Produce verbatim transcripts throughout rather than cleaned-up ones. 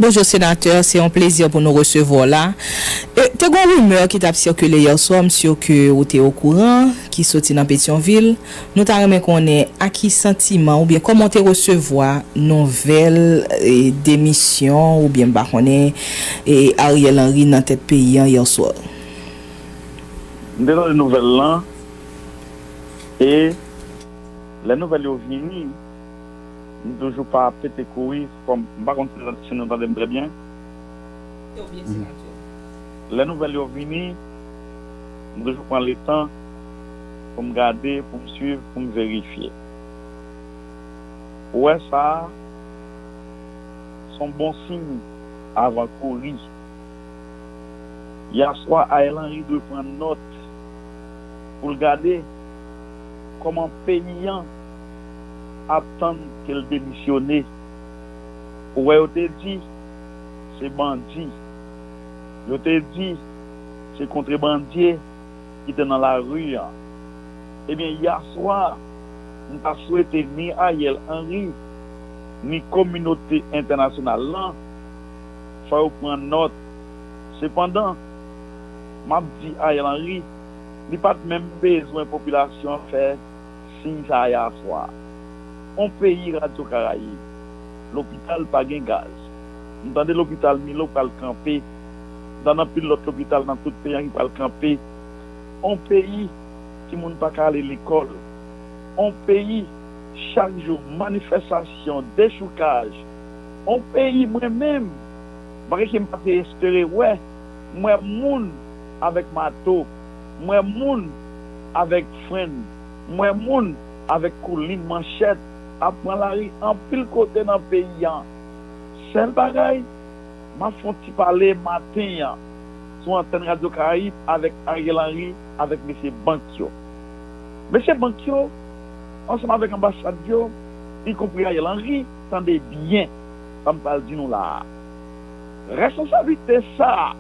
Bonjou senatè, se yon plezi pou nou resevwa w la. E, te gen yon rimè ki t ap sikile yè swa, m si ke ou te okouran, ki soti nan Petyonvil. Nou ta renmen konnen a ki santiman oubyen kòman w te resevwa nouvèl e, demisyon oubyen m pa konnen e, Ariel Henry nan tèt peyi an yè swa. M te tande nouvèl lan e lè nouvèl yo vini, m toujou pa pete kouri, fò m, m pa konn si, si nou tande m trè byen. Lè nouvèl yo vini, m toujou pran letan pou m gade, pou m swiv, pou m verifye. Ou wè sa a, se yon bon siy avan kouri. Yè swa, Ariel Henry dwe pran nòt pou l gade kòman peyi an ap tann ke l demisyone. Ou wè yo te di se bandi. Yo te di se kontrebandye ki te nan lari an. Ebyen, yè swa, m ta swete ni Ariel Henry, ni kominote entènasyonal lan, fò yo pran nòt. Sepandan, m ap di Ariel Henry, li pa t menm bezwen popilasyon an fè siy sa a yè swa. On peyi Radyo Karayib, lopital pa gen gaz. M tande lopital Milo pral kanpe. M tande anpil lòt lopital nan tout peyi an ki pral kanpe. On peyi, timoun pa ka ale lekòl. On peyi, chak jou, manifestasyon, dechoukaj. On peyi, mwen menm, bagay ke m pa te espere wè, m wè moun avèk mato, m wè moun avèk frenn, m wè moun avèk koulin, manchèt, ap pran lari anpil kote nan peyi an. Sèl bagay, m ap fè yon ti pale maten an sou antèn Radyo Karayib avèk Ariel Henry, avèk mesye bank yo. Mesye bank yo, ansanm avèk anbasad yo, ikonpri Ariel Henry, tande byen sa m pral di nou la a. Responsablite sa a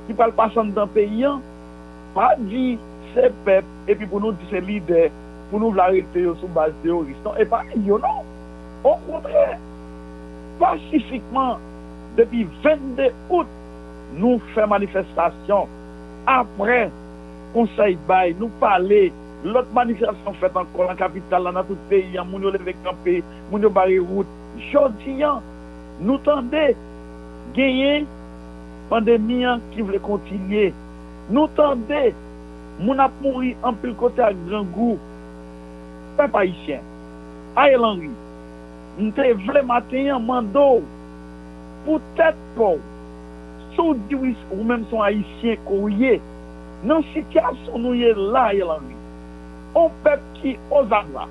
ki pral pase anndan peyi an, pa di se pèp epi pou nou di se lidè, pou nou vle arete yo sou baz teworis. Non, e pa yo non. Okontrè, pasifikman, depi vennde out, nou fè manifestasyon. Apre, konsèy bay, nou pale, lòt manifestasyon fèt ankò nan kapital la, nan tout peyi an, moun yo leve kanpe, moun yo bare wout. Jodi an, nou tande genyen pandemi an ki vle kontinye. Nou tande moun ap mouri anpil kote ak grangou. Pèp ayisyen, Ariel Henry, m te vle maten an mande w, pou tèt pa w, si w di wi, ou menm se yon ayisyen ke w ye, nan sitiyasyon nou ye la, Ariel Henry, on pèp ki ozazwa,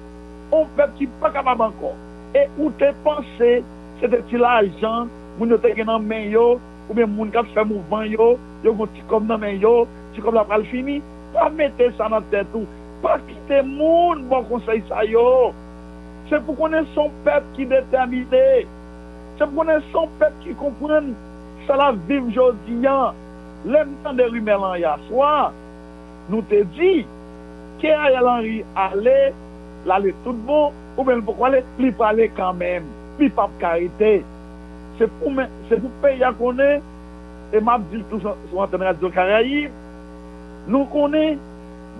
on pèp ki pa kapab ankò, e ou te panse se te ti lajan moun yo te gen nan men yo, oubyen moun k ap fè mouvman yo, yo gen ti kòb nan men yo, ti kòb la pral fini. Pa mete sa nan tèt ou. Pa kite moun ba w konsèy sa yo. Se pou konnen se yon pèp ki detèmine. Se pou konnen se yon pèp ki konprann sa l ap viv jodi an. Lè m tande rimè lan yè swa, nou te di, ke Ariel Henry ale, l ale tout bon, oubyen l poko ale, li prale kanmenm. Li p ap ka rete. Se pou men, se pou peyi a konnen, e m ap di l tou sou antèn Radyo Karayib, nou konnen,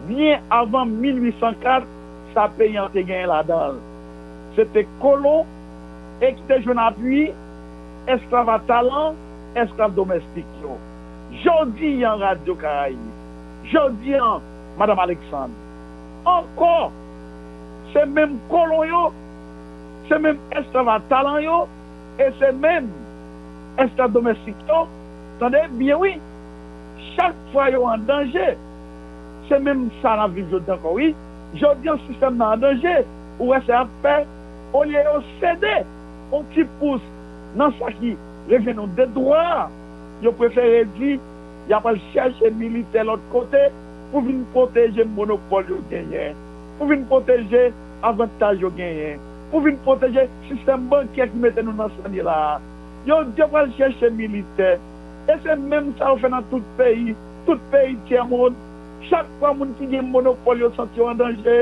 byen avan mil uit san kat, sa peyi an te genyen ladan l. Se te kolon e ki te jwenn apui esklav a talan, esklav domèstik yo. Jodi an, Radyo Karayib, jodi an, Madanm Alexandre, ankò, se menm kolon yo, se menm esklav a talan yo, e se menm esklav domèstik yo, tande byen wi, chak fwa yo an danje, se menm sa n ap viv jodi ankò wi. Jodi an sistèm nan an danje, ou wè sa y ap fè, olye yo sede yon ti pous nan sa ki revyen nou de dwa, yo prefere di y ap al chèche militè lòt kote pou vin pwoteje monopòl yo genyen, pou vin pwoteje avantaj yo genyen, pou vin pwoteje sistèm bankyè ki mete nou nan sa n ye la a. Yo di yo pral chèche militè. E se menm sa yo fè nan tout peyi, tout peyi tyèmond. Chak fwa moun ki gen monopòl yo santi yo an danje,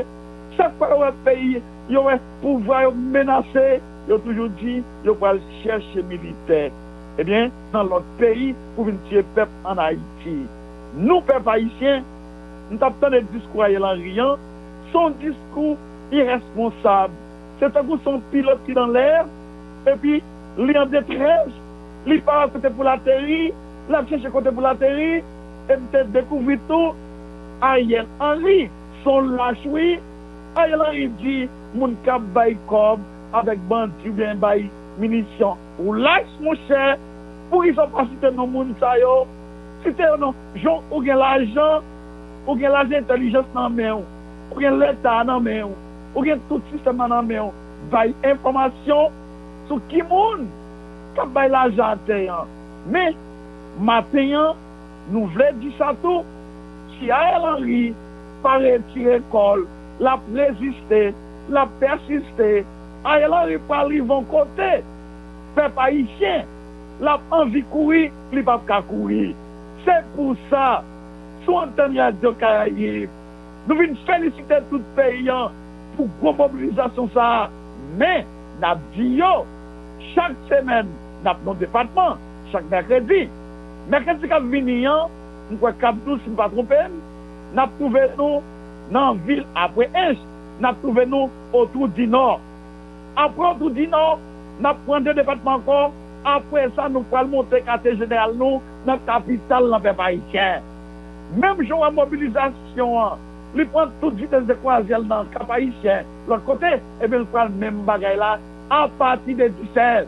chak fwa yo wè peyi, yo wè pouvwa yo menase, yo toujou di yo pral chèche militè, ebyen, nan lòt peyi pou vin tiye pèp ann Ayiti. Nou, pèp ayisyen, n t ap tande diskou Ariel Henry an, se yon diskou irèsponsab. Se tankou se yon pilòt ki nan lè, epi li an detrès, li pa wè kote pou l ateri, l ap chèche kote pou l ateri, e m te dekouvri tou, Ariel Henry, se yon lach wi. Ariel Henry di moun k ap bay kòb avèk bandi oubyen bay minisyon. Ou lach, monchè, poukisa w pa site non moun sa yo? Site yo non. Jan ou gen lajan, ou gen lajan entèlijans nan men w, ou gen Leta nan men w, ou gen tout sistèm nan nan men w. Bay enfòmasyon sou ki moun k ap bay lajan atè an. Men, maten an, nou vle di sa tou, si Ariel Henry pa retire kò l, l ap reziste, l ap pèsiste, Ariel Henry pral rive yon kote, pèp ayisyen, l ap anvi kouri, li p ap ka kouri. Se pou sa, sou antèn Radyo Karayib, nou vin felisite tout peyi an pou gwo mobilizasyon sa a. Men, n ap di yo, chak semèn, n ap nan depatman, chak mèkredi. Mèkredi k ap vini an, m kwè Kabdou, si m pa twonpe m, n ap twouve nou nan vil apre Ench, n ap twouve nou Otwou di Nò. Apre Otwou di Nò, n ap pran de depatman ankò. Apre sa, nou pral monte katye jeneral nou nan kapital nan pèp ayisyen. Menm jan w wè mobilizasyon an, li pran tout vitès de kwazyè l nan Kap Ayisyen, lòt kote, ebyen, l pral menm bagay la apati de disèt.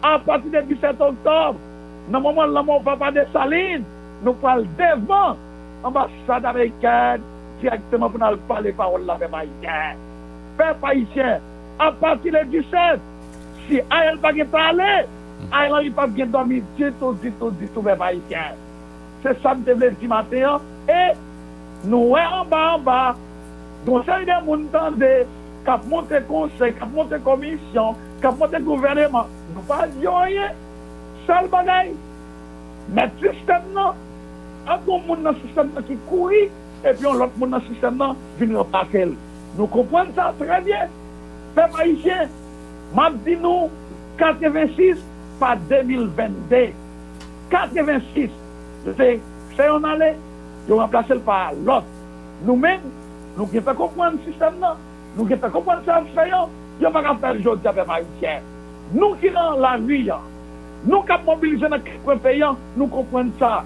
Apati de disèt oktòb, nan moman lanmò Papa Desalin, nou pral devan anbasad amerikèn dirèkteman pou n al pale pawòl la, pèp ayisyen. Pèp ayisyen, apati de disèt, si Ariel pa gen pale, Ariel Henry p ap gen dòmi ditou, ditou, ditou, pèp ayisyen. Se sa m te vle di maten an. E nou wè anba, anba, gon seri de moun tande k ap monte konsèy, k ap monte komisyon, k ap monte gouvèneman. Nou pa di yo anyen. Sèl bagay, mèt sistèm nan, ap gon moun nan sistèm nan ki kouri, epi yon lòt moun nan sistèm nan vin ranplase l. Nou konprann sa trè byen. Pèp ayisyen, m ap di nou, katrevensis pa de mil vennde. Katrevensis, yo te fè youn ale, yo ranplase l pa lòt. Nou menm, nou gentan konprann sistèm nan, nou gentan konprann sa y ap fè yo, yo pa ka fè l jodi a, pèp ayisyen. Nou ki nan lari an, nou k ap mobilize nan kat kwen peyi an, nou konprann sa.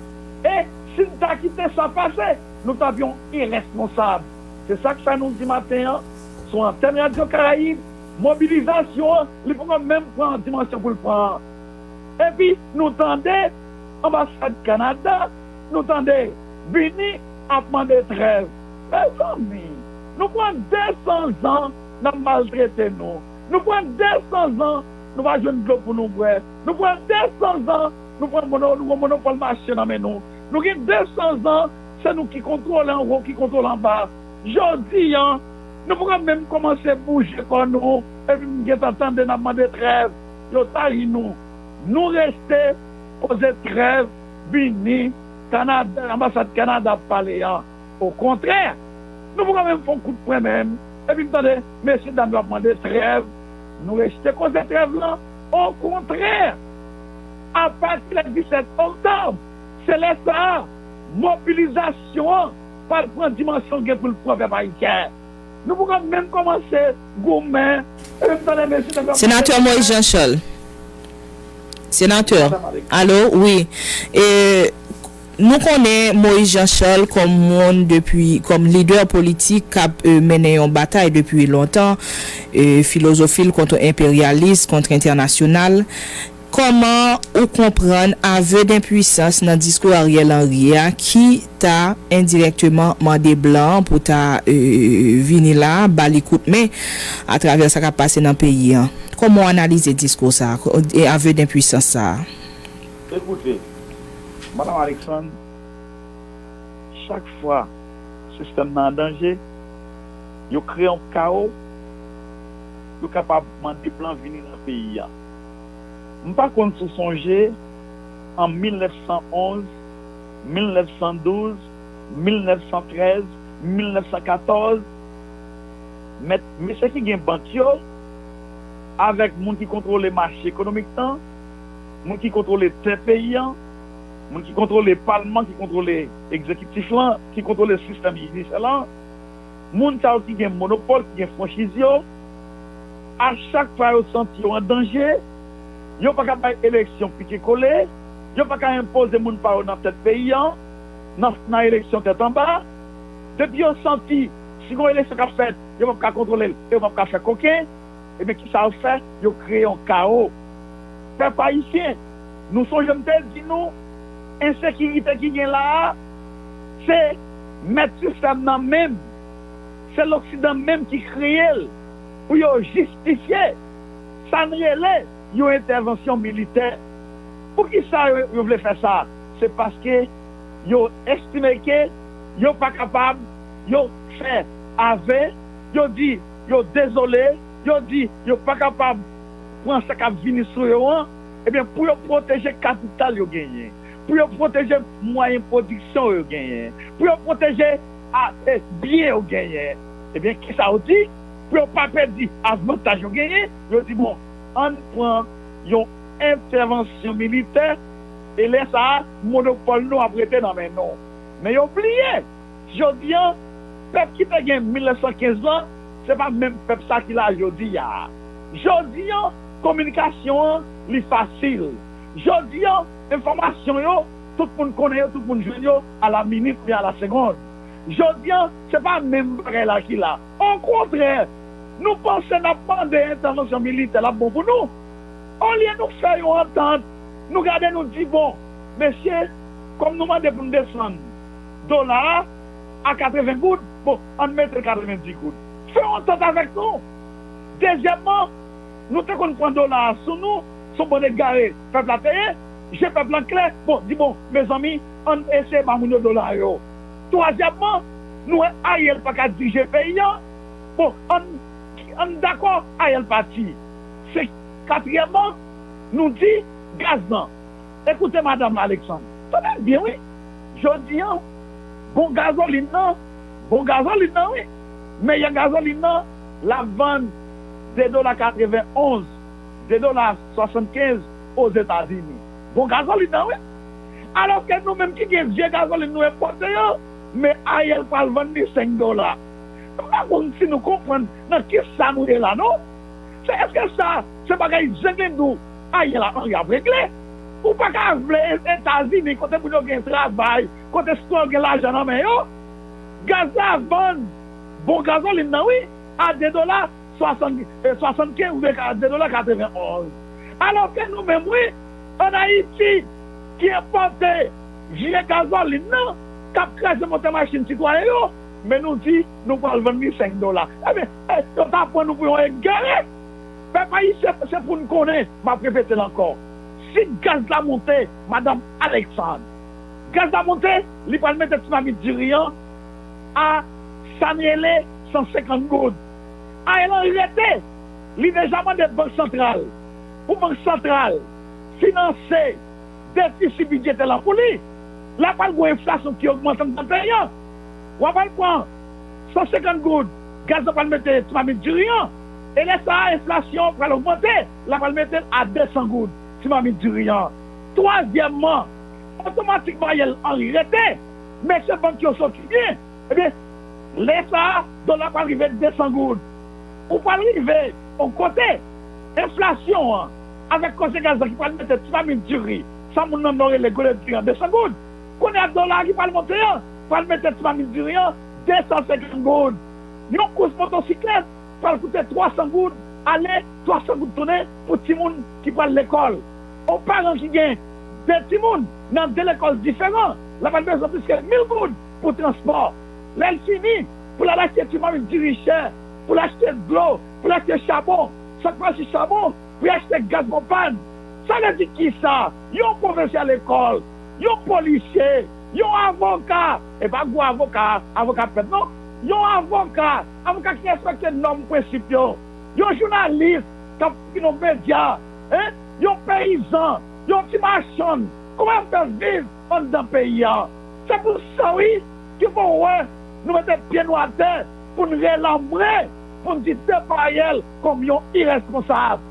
E si n ta kite sa pase, nou t ap yon irèsponsab. Se sa k fè nou di maten an, sou antèn Radyo Karayib, mobilizasyon an, li poko menm pran dimansyon pou l pran an. Epi, nou tande anbasad Kanada, nou tande BINUH ap mande trèv. Mezanmi, nou pran de san zan n ap maltrete nou. Nou pran de san zan, nou pa jwenn dlo pou nou bwè. Nou pran de san zan, nou pran mono-, nou pran monopòl mache nan men nou. Nou gen de san zan, se nou ki kontwole anwo, ki kontwole anba. Jodi a, nou poko menm kòmanse bouje kò nou, epi m gentan tande n ap mande trèv. Yo ta ri nou. Nou rete koze trèv, BINUH, Kanada, anbasad Kanada ap pale an. Okontrè, nou poko menm fè yon kout pwen menm, epi n tande mesye dam yo ap mande trèv. Nou rete koze trèv lan. Okontrè, apati le disèt oktòb, se lè sa a, mobilizasyon an pral pran dimansyon l gen pou l pran, pèp ayisyen. Nou poko menm kòmanse goumen, epi n tande mesye dam yo ap mande Senatè Moïse trèv. Jean Charles. Senatè. Madam Alex. Alo, wi. E, nou konnen Moïse Jean Charles kòm moun depi, kòm lidè politik k ap, e, mennen yon batay depi lontan, e, filozofi l kont enperyalis, kont entènasyonal. Kòman ou konprann aveu d'impuissance nan diskou Ariel Henry a ki ta endirèkteman mande blan an pou ta, e, vini la, ba li kout men atravè sa k ap pase nan peyi an? Kòman w analize diskou sa a, e, aveu d'impuissance sa a? Ekoute, Madam Alexandre, chak fwa sistèm nan an danje, yo kreye yon kawo, yo kapab mande blan vini nan peyi a. M pa konn si w sonje, an mil nèf san onz, mil nèf san douz, mil nèf san trèz, mil nèf san katòz, mèt, mesye ki gen bank yo, avèk moun ki kontwole mache ekonomik lan, moun ki kontwole tè peyi an, moun ki kontwole palman, ki kontwole egzekitif lan, ki kontwole sistèm jidisyè lan, moun sa yo ki gen monopòl, ki gen franchiz yo, a chak fwa yo santi yo an danje, yo pa ka bay eleksyon pike kole, yo pa ka enpoze moun pa yo nan tèt peyi an, nan, nan eleksyon tèt anba. Depi yo santi, si gon eleksyon k ap fèt, yo p ap ka kontwole l, yo p ap ka fè koken, ebyen, kisa yo fè? Yo kreye yon kawo. Pèp ayisyen, nou sonje m te di nou, ensekirite ki gen la a, se mèt sistèm nan menm, se loksidan menm ki kreye l pou yo jistifye sa n rele yon entèvansyon militè. Poukisa yo, yo vle fè sa? Se paske yo estime ke yo pa kapab, yo fè ave, yo di yo dezole, yo di yo pa kapab pran sa k ap vini sou yo an, ebyen, pou yo pwoteje kapital yo genyen, pou yo pwoteje mwayen pwodiksyon yo genyen, pou yo pwoteje a, e, byen yo genyen, ebyen, kisa yo di? Pou yo pa pèdi avantaj yo genyen, yo di, bon, ann pran yon entèvansyon militè, e lè sa a, monopòl nou ap rete nan men nou. Men yo bliye, jodi an, pèp ki te gen mil nèf san kenz lan, se pa menm pèp sa ki la jodi a. Jodi an, kominikasyon an, li fasil. Jodi an, enfòmasyon yo, tout moun konnen yo, tout moun jwenn yo, a la minit oubyen a la segonn. Jodi an, se pa menm bagay la ki la. Okontrè, nou panse n ap mande entèvansyon militè, l ap bon pou nou. Olye nou fè yon antant, nou gade, nou di, bon, mesye, kòm nou mande pou n desann dola a a katreven goud, bon, ann mete l katrevendi goud. Fè yon antant avèk nou. Dezyèmman, nou te konn pran dola a sou nou, se yon bann egare pèp la te ye, je pèp la klè, bon, di, bon, mezanmi, ann eseye ba moun yo dola yo. Twazyèmman, nou wè Ariel pa ka dirije peyi an, bon, ann, ann dakò Ariel pati. Se katriyèmman, nou di gaz lan. Ekoute madanm Alexandre, tande byen wi. Jodi an, bon gazolin nan, bon gazolin nan wi. Meyè gazolin nan, l ap vann de dola katreven onz, de dola swasannkenz Ozetazini. Bon gazolin nan wi. Alòske nou menm ki gen vye gazolin nou enpòte yo, men Ariel pral vann li senk dola. M pa konn si nou konprann nan kisa nou ye la non. Se èske sa se bagay zenglendou Ariel Henry ap regle? Ou pa ka vle Etazini kote moun yo gen travay, kote sitwayen yo gen lajan nan men yo. Gaz la vann, bon gazolin nan wi, a de dola swasannkenz oubyen a de dola katreven onz. Alòske nou menm wi, ann Ayiti, ki enpòte vye gazolin nan, k ap kraze motè machin sitwayen yo, men nou di nou pral vann li senk dola. Ebyen, yo ta pran nou pou yon egare. Pèp ayisyen, se pou n konnen, m ap repete l ankò. Si gaz la monte, madanm Alexandre, gaz la monte, li pral mete ti mamit diri an a sa n rele san senkant goud. Ariel Henry rete, li deja mande Bank Santral pou Bank Santral finanse defisi bidjetè la pou li. La pral gen enflasyon ki ogmante anndan peyi an. W ap al pran san senkant goud, gaz la pral mete ti mamit diri an. E lè sa a, enflasyon pral ogmante, la pral mete l a de san goud ti mamit diri an. Twazyèmman, otomatikman Ariel Henry rete, mesye bank yo soti byen. Ebyen, lè sa a, dola pral rive de san goud. Ou pral rive yon kote, enflasyon an, avèk koze gaz la ki pral mete ti mamit diri, sa moun nan Nò rele gode diri an, de san goud. Kounye a, dola a ki pral monte an, pral mete ti mamit diri an de san senkant goud. Yon kous motosiklèt pral koute twa san goud ale, twa san goud tounen pou timoun ki pral lekòl. Yon paran ki gen de timoun nan de lekòl diferan, l ap bezwen plis ke mil goud pou transpò. Lè l fini, pou l al achte ti mamit diri chè, pou l achte dlo, pou l achte chabon, sa k pral sou chabon, pou y achte gaz pwopàn. Sa vle di kisa? Yon pwofesè lekòl, yon polisye, yon avoka, e pa gwo avoka, avoka pèp non, yon avoka, avoka ki respekte nòm, prensip yo, yon jounalis k ap vin nan medya, en, yon peyizan, yon ti machann, kòman y ap fè viv anndan peyi a? Se pou sa wi, ki fè w wè nou mete pye nou atè pou n relanbre Pou n di depa Ariel kòm yon irèsponsab.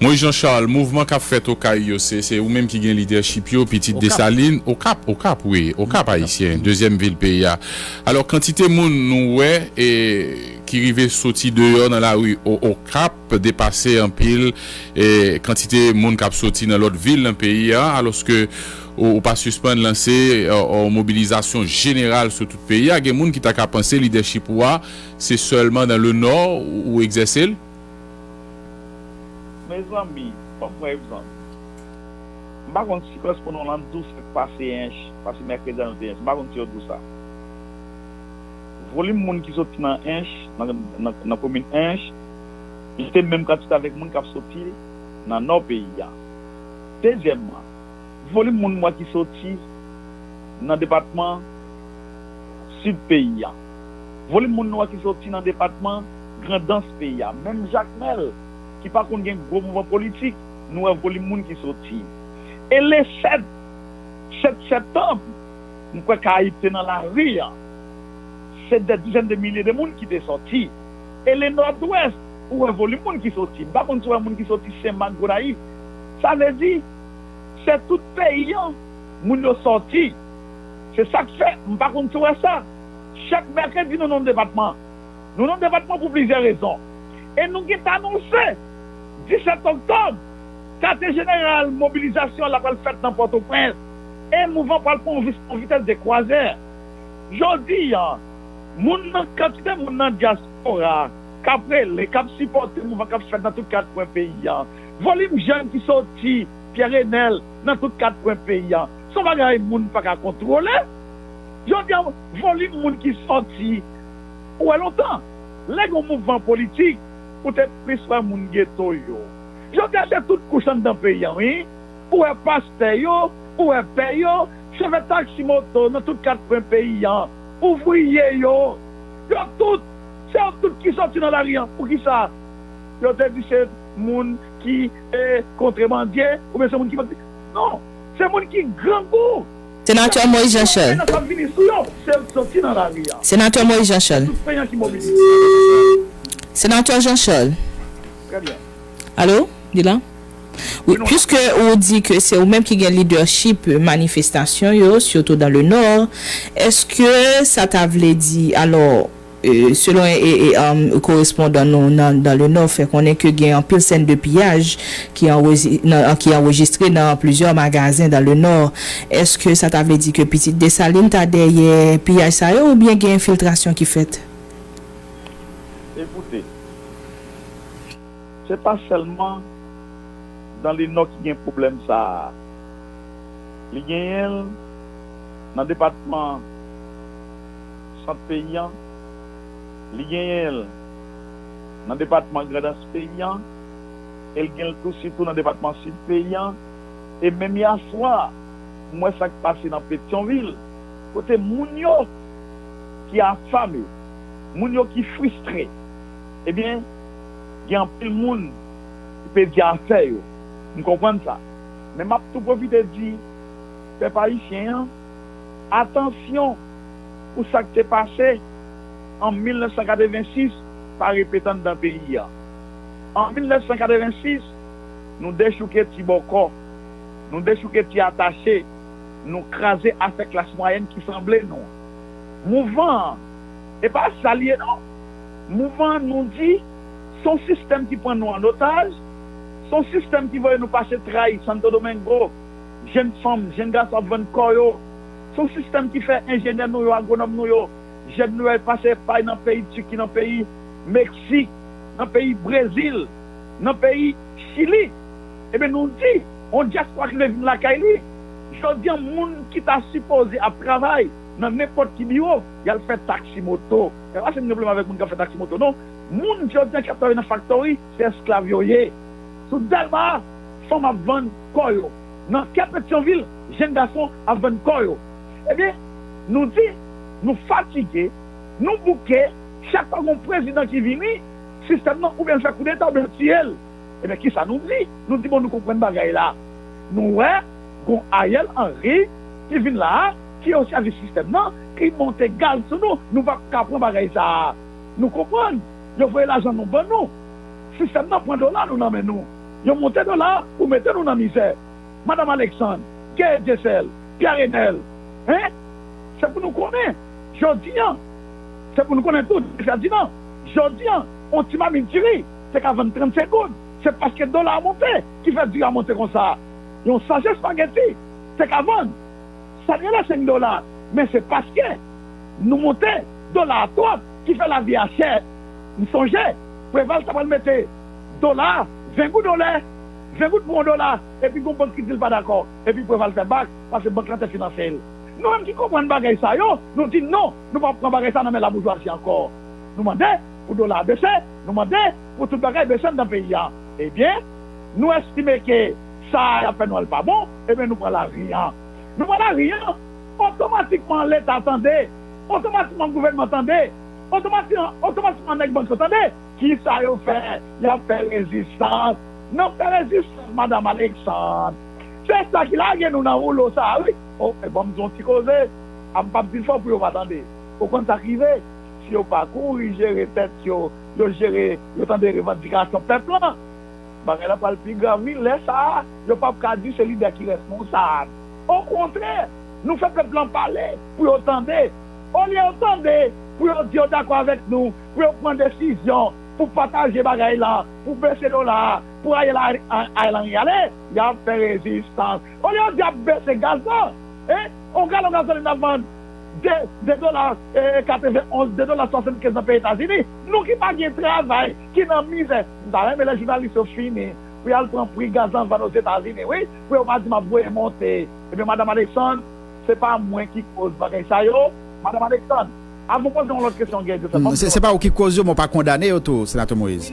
Moïse Jean Charles, mouvman k ap fèt Okay yo, se, se ou menm ki gen lidèchip yo, Pitit Desalin, Okap, Okap, wi, Okap Ayisyen, dezyèm vil peyi a. Alò, kantite moun nou wè e, ki rive soti deyò nan lari o, Okap depase anpil e, kantite moun k ap soti nan lòt vil nan peyi a, alòske ou, ou pa sispann lanse e, yon mobilizasyon jeneral sou tout peyi a. Gen moun ki ta ka panse lidèchip ou a, se sèlman nan le nò ou, ou egzèse l? Mezanmi, ban m pran egzanp. M pa konn si korespondan w lan di w sa k pase Ench, pase mèkredi a nou te Ench. M pa konn si yo di w sa. Volim moun ki soti nan Ench, nan, nan, nan komin Ench, li te menm kantite avèk moun k ap soti nan nò peyi a. Dezyèmman, volim moun nwa ki soti nan depatman sid peyi a. Volim moun nwa ki soti nan depatman Grandans peyi a. Menm Jakmèl, ki pa konn gen gwo mouvman politik, nou wè volim moun ki soti. E le sèt, sèt septanm, m kwè Karayib te nan lari a. Se dè dizèn de milye de moun ki te soti. E le Nòdwès, ou wè volim moun ki soti. M pa konn si w wè moun ki soti Senmak, Gonayiv. Sa vle di, se tout peyi an, moun yo sòti. Se sa k fè, m pa konn si w wè sa. Chak mèkredi, nou nan depatman. Nou nan depatman pou plizyè rezon. E nou gentan anonse, disèt oktòb, katye jeneral mobilizasyon la pral fèt nan Pòtoprens. E mouvman pral pran yon vis-, yon vitès de kwazè. Jodi a, moun nan, kantite moun nan dyaspora k ap rele, k ap sipòte mouvman k ap fèt nan tout kat kwen peyi a. Volim jèn ki soti Pyè Renèl nan tout kat kwen peyi a. Se yon bagay moun pa ka kontwole. Jodi a, volim moun ki sòti, ou wè lontan, lè gen mouvman politik, ou te plis wè moun geto yo. Jodi a, se tout kouch anndan peyi a, wi. Ou wè pastè yo, ou wè pè yo, chofè taksi moto nan tout kat kwen peyi a, ouvriye yo, yo tout, se yo tout ki sòti nan lari a. Poukisa? Yo te di se moun ki, e, kontribandye, oubyen se moun ki... Non, se moun ki grangou. Senatè Moïse Jean Charles. Nan k ap vini sou yo, se yo ki sòti nan lari a. Senatè Moïse Jean Charles. Tout peyi a ki mobilize. Senatè Jean Charles. Trè byen. Alo, li la? Wi, piske ou di ke se ou menm ki gen lidèchip manifestasyon yo, surtout dans le nord, èske sa ta vle di, alò, e, selon e, e, um, korespondan nou nan, dans le nord fè konnen ke gen anpil sèn de piyaj ki anreji-, nan, ki anrejistre nan plizyè magazen dans le nord, èske sa ta vle di ke Pitit Desalin ta dèyè piyaj sa yo oubyen gen enfiltrasyon ki fèt? Ekoute, se pa sèlman dans le nord ki gen pwoblèm sa a. Li genyen l nan depatman sant peyi a, li genyen l nan depatman Grandans peyi a, e l gen l tou sitou nan depatman sid peyi a. E menm yè swa, m wè sa k pase nan Petyonvil, kote moun yo ki afame, moun yo ki fristre, ebyen, gen anpil moun ki pèdi afè yo. M konprann sa. Men m ap tou pwofite di pèp ayisyen an, atansyon pou sa k te pase an mil nèf san katrevensis pa repete anndan peyi a. An mil nèf san katrevensis, nou dechouke Ti Bòkò, nou dechouke Ti Atache, nou kraze afè klas mwayèn ki sanble nou. Mouvman an, e pa sa l ye non. Mouvman an, nou di, se yon sistèm ki pran nou an otaj, se yon sistèm ki voye nou pase trayi Santo Domingo, jèn fanm, jèn gason ap vann kò yo. Se yon sistèm ki fè enjenyè nou yo, agwonòm nou yo, jèn nou yo al pase pay nan peyi Tiki, nan peyi Meksik, nan peyi Brezil, nan peyi Chili. Ebyen, nou di, yon dyaspora ki vle vin lakay li. Jodi a, moun ki ta sipoze ap travay nan nenpòt ki biwo, y al fè taksi moto. E pa se m gen pwoblèm avèk moun k ap fè taksi moto, non. Moun jodi a k ap travay nan faktori, se esklav yo ye. Sou Dèlma, fanm ap vann kò yo. Nan kè Petyonvil, jèn gason ap vann kò yo. Ebyen, nou di, nou fatige, nou bouke, chak fwa gon prezidan ki vini, sistèm nan oubyen l fè koudeta oubyen l tiye l. Ebyen, kisa nou di? Nou di, bon, nou konprann bagay la. Nou wè, gon Ariel Henry ki vin la a, ki osèvis sistèm nan, ki monte gaz sou nou, nou p ap ka pran bagay sa a. Nou konprann. Yo voye lajan nou ban nou. Sistèm nan pran dola nou nan men nou. Yo monte dola pou mete nou nan mizè. Madanm Alexandre, Gaëlle Dieuseul, Pierre Enel, hein? Se pou nou konnen. Jodi an, se pou nou konnen tou, Ferdinand. Jodi an, yon ti mamit diri te ka vann trannsenk goud. Se paske dola a monte ki fè diri a monte konsa. Yon sachè espageti te ka vann sa n rele senk dola, men se paske nou monte dola a twòp ki fè lavi a chè. M sonje, Preval ta pral mete dola a ven goud yon lè, ven goud pou yon dola, epi gon bank ki di l pa dakò, epi Preval fè bak, paske bank lan te finanse l. Nou menm ki konprann bagay sa yo, nou di non, nou p ap pran bagay sa nan men laboujwazi ankò. Nou mande pou dola a bese, nou mande pou tout bagay bese anndan peyi a. Ebyen, nou estime ke sa a y ap fè nou al pa bon, ebyen nou pran lari a. Nou pran lari a, otomatikman Leta tande, otomatikman gouvènman tande, otomatikman, otomatikman nèg bank yo tande. Kisa yo fè? Y ap fè rezistans. N ap fè rezistans, Madanm Alexandre. Se sa ki lage nou nan woulo sa a, wi. O, e ban m di yon ti koze. A m p ap di l fò pou yo pa tande. Ou konn sa k rive? Si yo pa kouri jere tèt yo, yo jere, yo tande revandikasyon pèp lan, bagay la pral pi grav, wi. Lè sa a, yo p ap ka di se lidè ki responsab. Okontrè, nou fè pèp lan pale pou yo tande. Olye yo tande, pou yo di yo dakò avèk nou, pou yo pran desizyon, pou pataje bagay la, pou bese dola a, pou Ariel, Ariel Henry ale, y ap fè rezistans. Olye yo di y ap bese gaz lan, hein? On galon gazolin ap vann de, de dola, eh, katrevenonz, de dola swasannkenz nan peyi Etazini. Nou ki pa gen travay, ki nan mizè. M ta renmen lè jounalis yo fini, pou y al pran pri gaz lan vann Ozetazini, wi, pou yo pa di m ap voye monte. Ebyen, Madanm Alexandre, se pa mwen ki koz bagay sa yo. Madanm Alexandre, avan w poze yon lòt kesyon, Gaëlle Dieuseul, ban m Se, se pa ou ki koz yo, men w pa kondane yo tou, Senatè Moïse.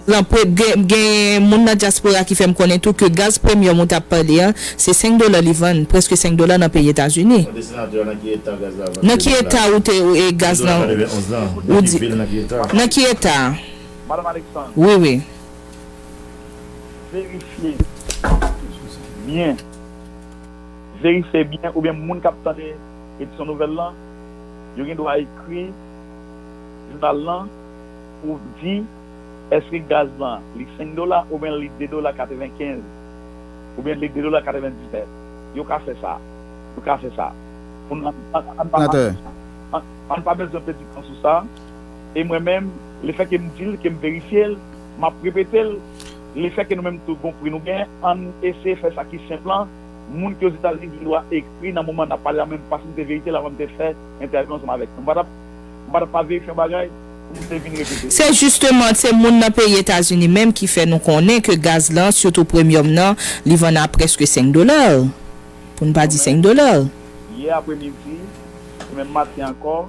Lan, pre-, gen, gen moun nan dyaspora ki fè m konnen tou ke gaz premyòm ou t ap pale an, se senk dola li vann, prèske senk dola nan peyi Etazini. Nan ki eta ou te, ou, e, gaz lan, ou di, nan ki eta? Madanm Alexandre, wi, wi, verifye byen. Verifye byen, oubyen moun k ap tande edisyon nouvèl lan, yo gen dwa ekri jounal lan pou di, èske gaz lan, li senk dola oubyen li de dola katrevenkenz, oubyen li de dola katrevendiznèf? Yo ka fè sa. Yo ka fè sa. Pou n, an, an, an, an, an, an pa bezwen pèdi tan sou sa. E mwen menm, lefètke m di l, ke m verifye l, m ap repete l, lefètke nou menm tout gon pri nou gen, ann eseye fè sa ki senp lan. Moun ki Ozetazini gen dwa ekri nan moman n ap pale la, men m pa santi se verite l avan m te fè entèvyou ansanm avèk nou. M pa t ap, m pa t ap pa verifye yon bagay pou m te vin repete. Se jisteman, se moun nan peyi Etazini menm ki fè nou konnen ke gaz lan, sitou premyòm nan, li vann a prèske senk dola. Pou n pa di senk dola. Yè apremidi, e menm maten ankò,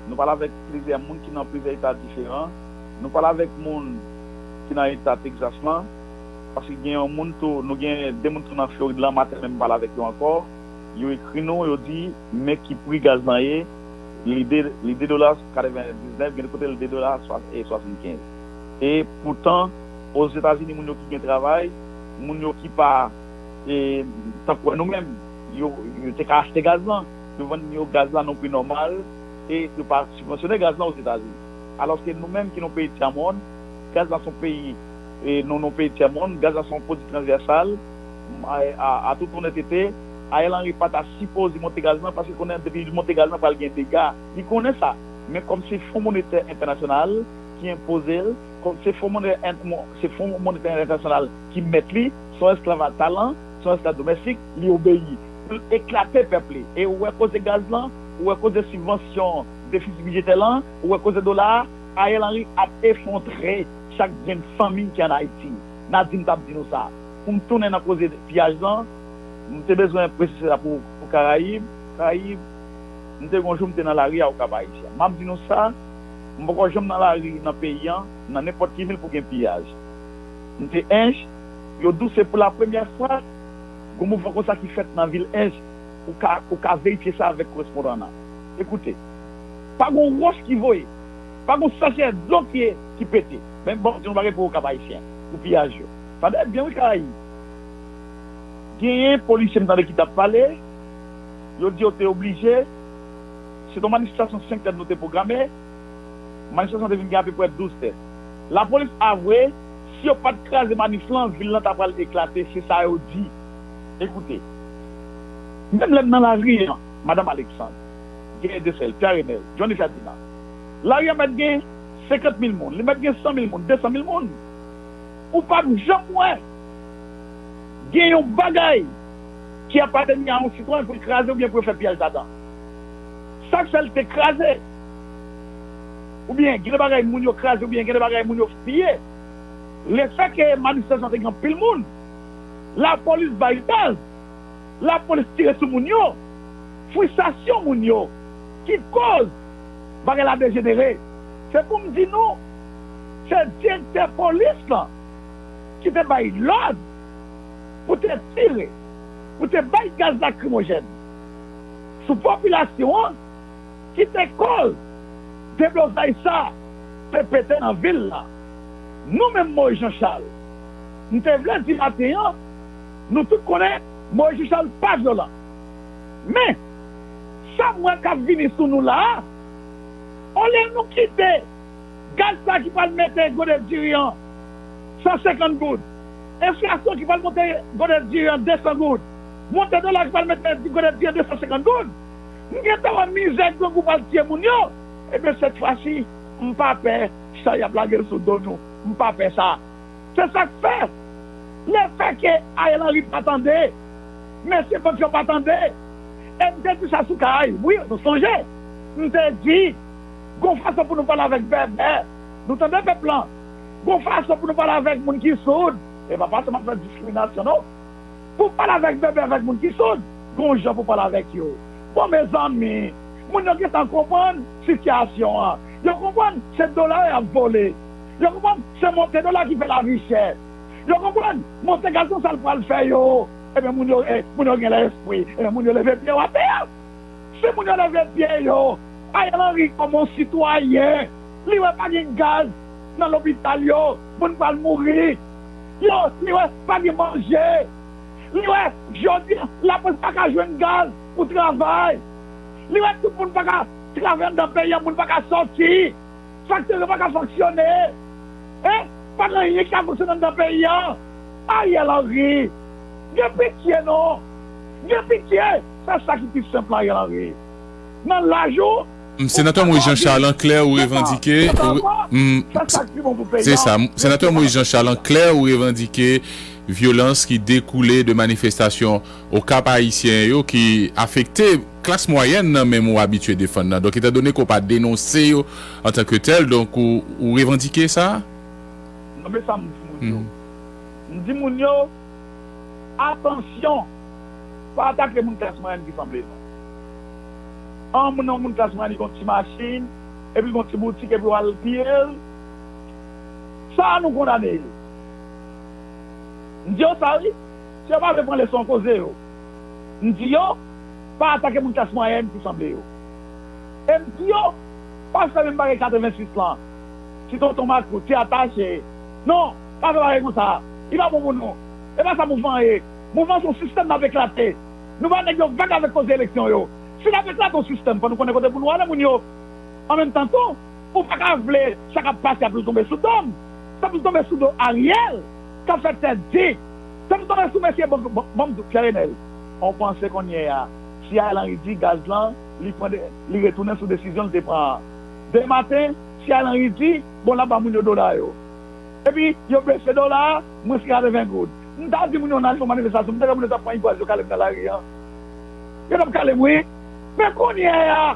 nou pale avèk plizyè moun ki nan plizyè eta diferan. Nou pale avèk moun ki nan eta Texas lan, paske gen yon moun tou, nou gen de moun tou nan Florid lan, maten menm m pale avèk yo ankò. Yo ekri nou, yo di, men ki pri gaz lan ye, li de, li de dola katrevendiznèf, gen de kote li de dola swa-, e swasannkenz. E poutan, Ozetazini, moun yo ki gen travay, moun yo ki pa, e, tankou nou menm, yo, yo te ka achte gaz lan, yo vann yo gaz lan nan pri nòmal, e yo pa sibvansyone gaz lan Ozetazini. Alòske nou menm ki nan peyi tyamonn, gaz la se yon peyi, e, nou, nou peyi tyamonn, gaz la se yon pwodui transvèsal, a, a, a tout onètete, Ariel Henry pa ta sipoze monte gaz lan, paske konnen depi li monte gaz lan, pral gen dega. Li konnen sa. Men kòm se Fon Monetè Entènasyonal ki enpoze l, kòm se Fon Monetè Ent-, Mo-, se Fon Monetè Entènasyonal ki mèt li, se yon esklav a talan, se yon esklav domèstik, li obeyi. Pou l eklate pèp li. E ou wè koze gaz lan, ou wè koze sibvansyon defisi bidjetè lan, ou wè koze dola a, Ariel Henry ap efondre chak grenn fanmi ki ann Ayiti. Nadine t ap di nou sa. Pou m tounen nan koze piyaj lan, m te bezwen presize sa pou, pou Karayib. Karayib, m te gon jou m te nan lari a Okap Ayisyen. M ap di nou sa, m poko janm nan lari nan peyi an, nan nenpòt ki vil pou gen piyaj. M te Ench, yo di w se pou la premyè fwa, gon mouvman konsa ki fèt nan vil Ench. Ou ka, ou ka verifye sa avèk korespondan an. Ekoute, pa gon wòch ki voye, pa gon sachè dlo ki, ki pete. Men bon, di nou bagay pou Okap Ayisyen, pou piyaj yo. Tande byen wi, Karayib. Genyen polisye m tande ki t ap pale, yo di yo te oblije, se yon manifestasyon senk è nou te pwograme, Manifestasyon te fin gen apeprè douz tèt. Lapolis avwe, si yo pa t kraze manif lan, vil lan ta pral eklate, se sa yo di. Ekoute, menm lè m nan lari an, Madanm Alexandre, Guerrier Desel, Pierre Renel, Johnny Ferdinand, lari an mèt gen senkant mil moun, li mèt gen san mil moun, de san mil moun. Ou p ap janm wè gen yon bagay ki apateni a yon sitwayen pou l kraze oubyen pou l fè piyaj ladan. Sa k fè l te kraze, oubyen gen de bagay moun yo kraze, oubyen gen de bagay moun yo piye, lefètke manifestasyon te gen anpil moun, lapolis bay gaz, lapolis tire sou moun yo, fristrasyon moun yo ki koz bagay la dejenere. Se pou m di nou, se direktè polis lan ki te bay lòd pou te tire, pou te bay gaz lakrimojèn sou popilasyon an, ki te koz deblozay sa te pete nan vil la. Nou menm Moïse Jean Charles, m te vle di maten an, nou tout konnen Moïse Jean Charles pa vyolan. Men, sa m wè k ap vini sou nou la a, olye nou kite gaz sa ki pral mete gode diri an san senkant goud, enflasyon ki pral monte gode diri an de san goud, monte dola ki pral mete gode diri an de san senkant goud, m gentan wè mizè grangou pral tiye moun yo. Ebyen, sèt fwa si, m pa pè sa y ap lage sou do nou. M pa pè sa. Se sa k fè, lefètke Ariel Henry pa tande, mesye bank yo pa tande, e m te di sa sou kay, wi, nou sonje, m te di, gon fason pou nou pale avèk bèbè, nou tande pèp lan, gon fason pou nou pale avèk moun ki soud, e pa fòseman fè diskriminasyon non. Pou pale avèk bèbè, avèk moun ki soud, gon jan pou pale avèk yo. Bon, mezanmi, moun yo gentan konprann sitiyasyon an. Yo konprann se dola yo y ap vole. Yo konprann se monte dola ki fè lavi chè. Yo konprann monte gaz lan sa l pral fè yo. Ebyen, moun yo, eh, moun yo gen lespri. Ebyen, moun yo leve pye yo atè a. Si moun yo leve pye yo, Ariel Henry kòm yon sitwayen, li wè pa gen gaz nan lopital yo, moun pral mouri. Yo, li wè pa gen manje. Li wè, jodi a, lapolis pa ka jwenn gaz pou travay. Li wè tout moun pa ka travay anndan peyi an, moun pa ka sòti. Faktè yo pa ka fonksyone. Hein? Pa gen anyen ki ka fonksyone anndan peyi an. Ariel Henry, gen pitye non. Gen pitye. Se sa ki pi senp la, Ariel Henry. Nan laj ou, Senatè Moïse Jean Charles, an klè, ou revandike, ou, mm, se sa, Senatè Moïse Jean Charles, an klè, ou revandike vyolans ki dekoule de manifestasyon Okap Ayisyen yo ki afekte klas mwayèn nan menm ou abitye defann nan. Donk, etandone ke w pa denonse yo antanke tèl, donk, ou, ou revandike sa? Non, men sa m di moun yo. M di moun yo, atansyon, pa atake moun klas mwayèn ki sanble nou. An, moun nan, moun klas mwayèn, li gon ti machin, epi l gon ti boutik, epi w al piye l. Sa a, nou kondane l. M di yo sa, wi. Si yo pa vle pran leson, koze yo. M di yo, pa atake moun klas mwayèn ki sanble yo. E m di yo, pa fè menm bagay katrevensis lan. Ti tonton makout, ti atache. Non, pa fè bagay konsa. Li pa bon pou nou. E pa sa mouvman an ye. Mouvman se yon sistèm n ap eklate. Nou pa nèg yo vag avèk koze eleksyon yo. Si n ap eklate yon sistèm, fò nou konnen kote pou nou ale, moun yo. An menm tan tou, ou pa ka vle sa k ap pase a pou l tonbe sou do m. Sa pou l tonbe sou do Ariel, k ap fè tèt di. Sa pou l tonbe sou mesye, bon, bon, bon, Pierre Renel, on panse kounye a, si Ariel Henry di gaz lan, li pran de, li retounen sou desizyon l te pran an. Demen maten, si Ariel Henry di, bon, l ap ba moun yo dola yo. Epi, yo bese dola a, mwens ke katreven goud. M ta di moun yo, n al fè manifestasyon, m ta wè moun yo t ap pran igwaz yo kale m nan lari an. Yo t ap kale m, wi. Men kounye a,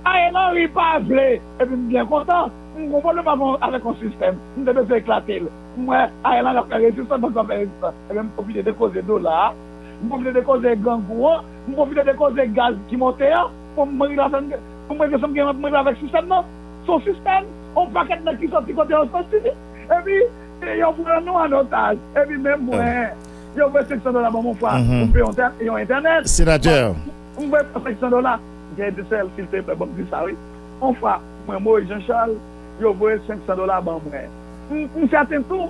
Ariel Henry pa vle. Epi m byen kontan. M gon pwoblèm avè, avèk yon sistèm. M te bezwen eklate l. M wè Ariel Henry ap fè rezistans, m ap fè rezistans. Ebyen, m pwofite de koze dola a. M pwofite de koze grangou an. M pwofite de koze gaz ki monte an. Pou m rive avè, pou m rive sa m gen pou m rive avèk sistèm nan. Se yon sistèm, yon pakèt nèg ki sòti kote yo sòti. Epi, yo pran nou an otaj. Epi menm mwen, yo voye senk san dola ban m yon fwa pou m peye yon tè-, yon entènèt. Senatè. M voye senk san dola. Gen de sèl, silteplè, ban m di sa, wi. Yon fwa, mwen, Moïse Jean Charles, yo voye senk san dola ban mwen. M, m sèten tou,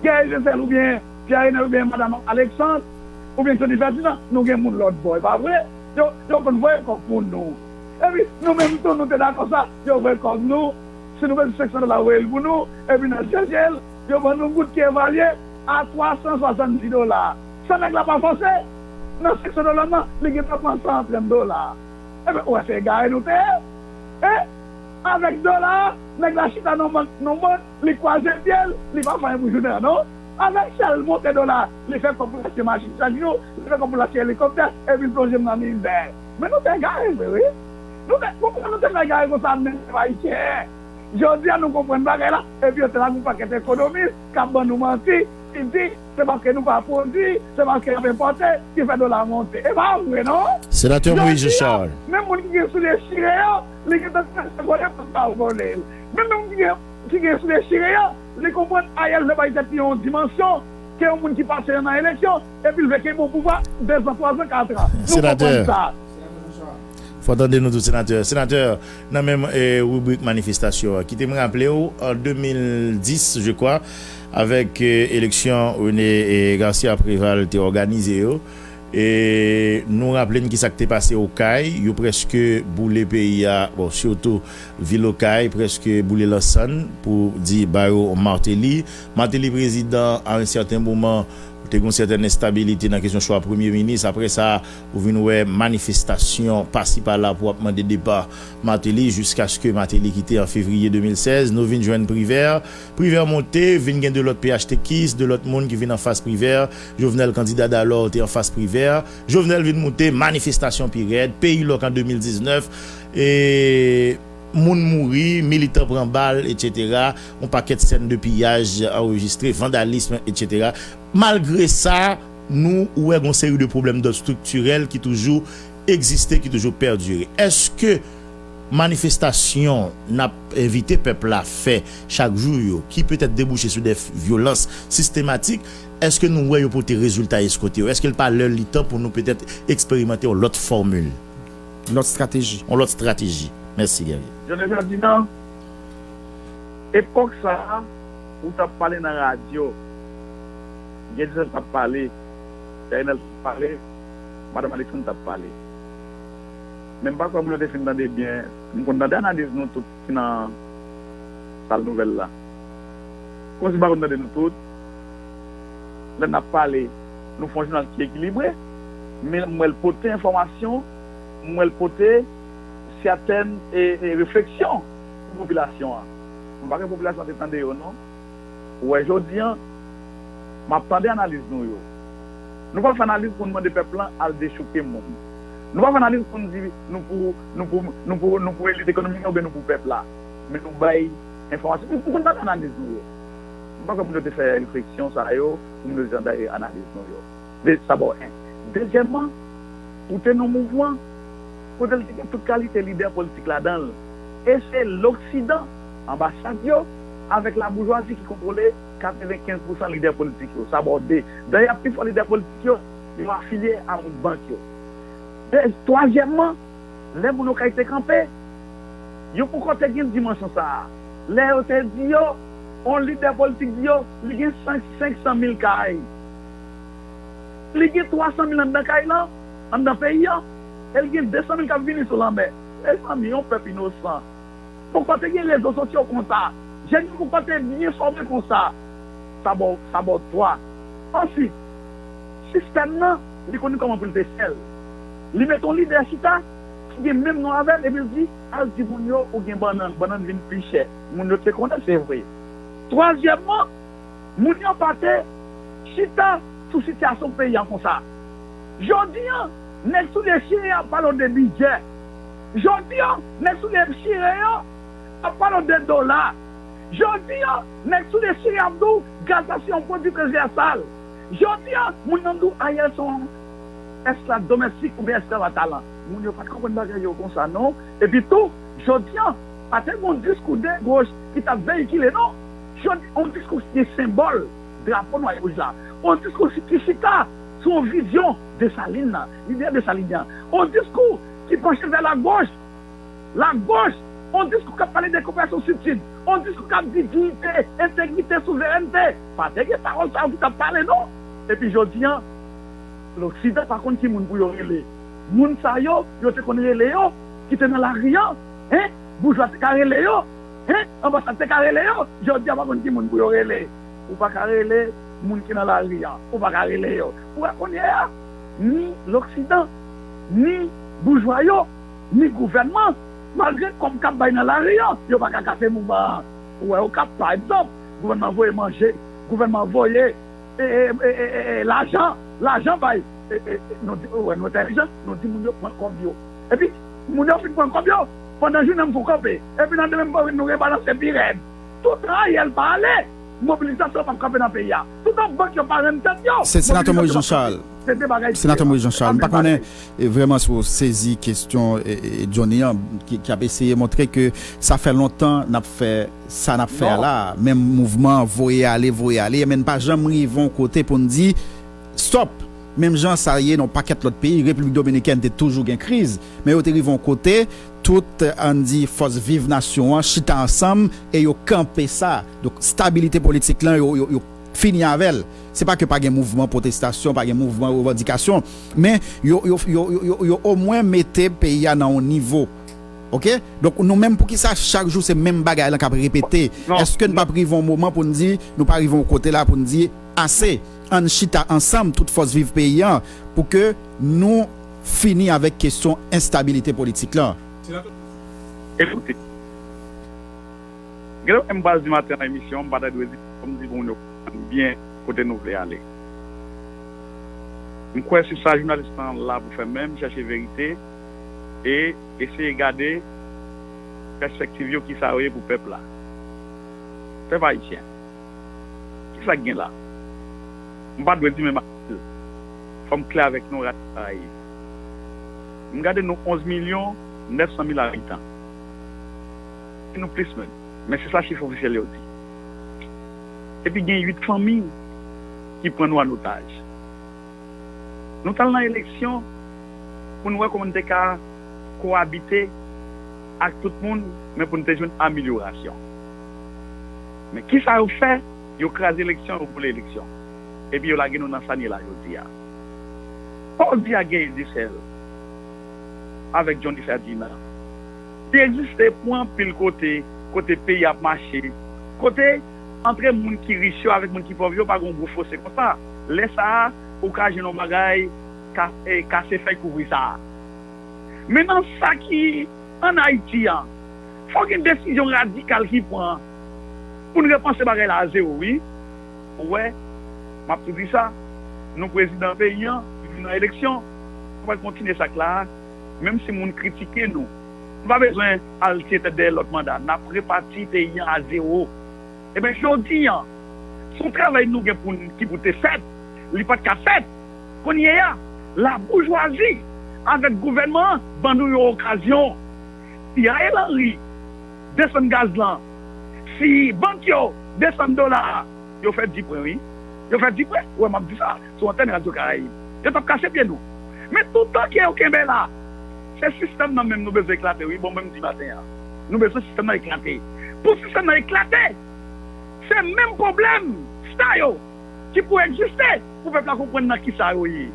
Guerrier Desel oubyen Pierre Renel oubyen Madanm Alexandre, oubyen Johnny Ferdinand, nou gen moun lòt bò, e pa vre? Yo, yo konn voye kòb pou nou. Epi, nou menm tou, nou te dakò sa, yo voye kòb nou. Si nou bezwen senk san dola, voye l pou nou, epi n al chèche l, yo ban nou goud ki evalye a twa san swasanndis dola. San nèg la pa fòse, nan senk san dola nan, li gentan pran san trant dola. Ebyen, ou wè se egare nou te ye? E, avèk dola a, nèg la chita nan bank, nan bank, li kwaze pye l, li pa fè anyen pou jounen an, non. Avèk sa l monte dola, li fè kòb pou l achte machin chak jou, li fè kòb pou l achte elikoptè, epi l plonje m nan mizè. Men nou te egare vre, wi. Nou te, poukisa nou te fè egare konsa, menm pèp ayisyen? Jodi a, nou konprann bagay la, epi yo te la, yon pakèt ekonomis k ap ban nou manti, ki di se paske nou pa pwodui, se paske y ap enpòte, ki fè dola monte. E pa vre, non. Senatè Moïse Jodi a, Jean Charles. Menm moun ki gen soulye chire yo, li gentan kòne pou l pa vòlè l. Menm moun ki gen, ki gen soulye chire yo, li konprann Ariel fè bay tèt li yon dimansyon, ke yon moun ki pase nan eleksyon, epi l vle kenbe yon pouvwa, de zan, twa zan, kat zan. Nou Senatè. Konprann sa. Fò tande nou tout, senatè. Senatè, nan menm, eh, ribrik manifestasyon an, kite m raple w, an de mil dis, je crois, avèk, eh, eleksyon René, eh, Garcia Préval te òganize yo, e nou raple n kisa k te pase Okay, yo prèske boule peyi a, bon, sitou vil Okay, prèske boule l an sann pou di ba yo Martelly. Martelly prezidan a yon sèten moman, te gen yon sètèn enstabilite nan kesyon chwa premye minis. Apre sa, ou vin wè manifestasyon pasi pala pou ap mande depa Martelly, jiskaske Martelly kite an fevriye de mil sèz. Nou vin jwenn Privert. Privert monte, vin gen de lòt P H T kis, de lòt moun ki vin anfas Privert. Jovenel, kandida dalò, te anfas Privert. Jovenel vin moute, manifestasyon pi rèd, peyi lòk an de mil diznèf, e moun mouri, militan pran bal, etsetera. Yon pakèt sèn de piyaj anrejistre, vandalism, etsetera. Malgre sa, nou wè gon seri de pwoblèm dòd striktirèl ki toujou egziste, ki toujou pèdire. Èske manifestasyon n ap envite pèp la fè chak jou yo, ki petèt debouche sou de vyolans sistematik, èske nou wè yo pote rezilta eskote yo? Èske l pa lè li tan pou nou petèt eksperimante yon lòt fòmil? Lòt estrateji. Yon lòt estrateji. Mèsi, Guerrier. Jodi a, jodi a, epòk sa a, ou t ap pale nan radyo, Guerrier t ap pale, Daniel t ap pale, Madanm Alexandre t ap pale. Men m pa kwè moun yo te fin tande byen. M konn tande analiz nou tout ki nan sal nouvèl la. Kòmsi m pa konn tande nou tout. Lè n ap pale, nou fè yon jounal ki ekilibre, men m wè l pote enfòmasyon, m wè l pote sètèn, e, e, refleksyon pou popilasyon an. M pa kwè popilasyon an te tande yo, non. Ou wè, jodi a, m ap tande analiz nou yo. Nou pa fè analiz pou n mande pèp lan al dechouke moun. Nou pa fè analiz pou n di nou pou, nou pou, nou pou, nou pou elit ekonomik la oubyen nou pou pèp la. Men nou bay enfòmasyon. M, m konn tande analiz nou yo. M pa kwè pou nou te fè refleksyon sa yo, pou nou te tande analiz nou yo. De, sa bò en. Dezyèmman, ou te nan mouvman kote l te gen tout kalite lidè politik ladan l. E se Loksidan, anbasad yo, avèk laboujwazi ki kontwole katrevenkenz pousan lidè politik yo. Sa bò de. Dayè, pifò lidè politik yo, yo afilye a yon bank yo. De, twazyèmman, lè moun Okay te kanpe, yo poko te gen dimansyon sa a. Lè yo te di yo, yon lidè politik di yo, li gen senk, senk san mil kay. Li gen twa san mil anndan kay lan, anndan peyi an, e l gen de san mil k ap vini sou lanmè. Mezanmi, yon pèp inosan. Poko te gen rezo sosyo konsa. Jèn yo poko te byen fòme konsa. Sa bò, sa bò twa. Answit, sistèm nan, li konn kòman pou l te fè l. Li mete yon lidè chita ki gen menm non avè l, epi l di, al di moun yo ou gen bannann, bannann vin pi chè. Moun yo te konnen, se vre. Twazyèmman, moun yo pa te chita sou sitiyasyon peyi a konsa. Jodi a, nèg soulye chire ap pale w de bidjè. Jodi a, nèg soulye chire yo ap pale w de dola. Jodi a, nèg soulye chire ap di w gaz la se yon pwodui transvèsal. Jodi a, moun nan di w Ariel se yon esklav domèstik oubyen esklav a talan. Moun yo pa t konprann bagay yo konsa, non. Epi tou, jodi a, pa te gen yon diskou de goch ki t ap veyikile, non. Jodi, yon diskou ki gen senbòl drapo nwa e wouj la. Yon diskou ki chita sou yon vizyon Desalin nan, lidè Desalin nan. Yon diskou ki panche vè lagoch, lagoch, yon diskou k ap pale de koperasyon Sid-Sid, yon diskou k ap di diyite, entegrite, souverènte. Pa te gen pawòl sa yo ki t ap pale, non. Epi jodi a, Loksidan pa konn ki moun pou yo rele. Moun sa yo, yo te konn rele yo, ki te nan lari a, en, boujwa te ka rele yo, Hein? Anbasad te ka rele yo? Jodi a pa konn ki moun pou yo rele. Ou pa ka rele moun ki nan lari a. Ou pa ka rele yo. Ou wè kounye a, ni loksidan, ni boujwa yo, ni gouvènman, malgre kòb k ap bay nan lari a, yo pa ka kase mouvman an. Ou wè Okap, pa egzanp, gouvènman voye manje, gouvènman voye e, e, e, e, e, e, lajan, lajan bay. E, e, e, nou di, ou wè, nou entèlijan, nou di moun yo pran kòb yo. Epi, moun yo fin pran kòb yo, pandan jounen m fon kanpe. Epi nan demen m nou rebalanse pi rèd. Toutan Ariel pa ale, mobilizasyon p ap kanpe nan peyi a. Toutan bank yo pa rann tèt yo, Se, Senatè mobilizasyon Moïse p ap kanpe. Jean-Charles. Se de bagay diferan. Senatè Moïse Jean-Charles, m pa konnen, e, vrèman si w sezi kesyon, e, e, Johnny an, ki, ki ap eseye montre ke sa fè lontan n ap fè sa n ap fè a la, menm mouvman voye ale, voye ale, men n pa janm rive yon kote pou n di, stòp! Menm jan sa ye nan yon pakèt lòt peyi, Repiblik Dominikèn te toujou gen kriz, men yo te rive yon kote, tout, ann di, fòs viv nasyon an chita ansanm e yo kanpe sa. Donk, stabilite politik lan, yo, yo, yo fini avè l. Se pa ke pa gen mouvman pwotestasyon, pa gen mouvman revandikasyon, men yo, yo, yo, yo, yo, yo omwen mete peyi a nan yon nivo. Oke? Donk, nou menm, poukisa chak jou se menm bagay lan k ap repete? Non, Èske n p ap rive yon moman pou n di, nou pa rive yon kote la pou n di, ase, ann chita ansanm, tout fòs viv peyi an, pou ke nou fini avèk kesyon enstabilite politik lan? Ekoute, gen lè m pral di maten nan emisyon, m pa ta dwe di, fò m di pou moun yo konprann byen kote nou vle ale. M kwè se sa jounalis lan la pou fè menm, chèche verite e eseye gade pèspektiv yo, kisa yo ye pou pèp la. Pèp ayisyen, kisa k gen la? M pa dwe di menm apil. Fò m klè avèk nou, rate sa ye. M gade nou onz milyon nèf san mil abitan. E nou plis menm. Men se sa chif ofisyèl yo di. Epi gen uit fanmi ki pran nou an otaj. Nou t al nan eleksyon pou n wè kòman n te ka kowabite ak tout moun, men pou n te jwenn amelyorasyon. Men kisa yo fè? Yo kraze eleksyon, yo boule eleksyon. Epi yo lage nou nan sa n ye la jodi a. Pawòl di a genyen de sèl avèk Johnny Ferdinand. Li egziste pou anpil kote, kote peyi ap mache, kote antre moun ki rich yo avèk moun ki pòv yo pa gen yon gwo fose konsa. Lè sa a, ou ka jwenn yon bagay ka, e, kase fèy kouvri sa a. Men nan sa ki ann Ayiti an, fò gen desizyon radikal ki pran pou n repanse bagay la a zewo, wi. Ou wè, m ap tou di sa, nou prezidan peyi an, li vin nan eleksyon, nou pral kontinye sa k la a, menm si moun kritike nou. Nou pa bezwen al tire tèt dèyè lòt manda, n ap repati peyi an a zewo. Ebyen, jodi an, se yon travay nou gen pou n, ki pou te fèt, li pa t ka fèt. Kounye a, laboujwazi avèk gouvènman an ban nou yon okazyon. Si Ariel Henry desann gaz lan, si bank yo desann dola a, yo fè di pwen, wi. Yo fè di pwen. Ou wè, m ap di sa sou antèn Radyo Karayib. Yo t ap kase pye nou. Men toutan ke yo kenbe la, se sistèm nan menm nou bezwen eklate, wi. Bon, mwen m di maten an, nou bezwen sistèm nan eklate. Pou sistèm nan eklate, se menm pwoblèm sa yo ki pou egziste pou pèp la konprann nan kisa yo ye.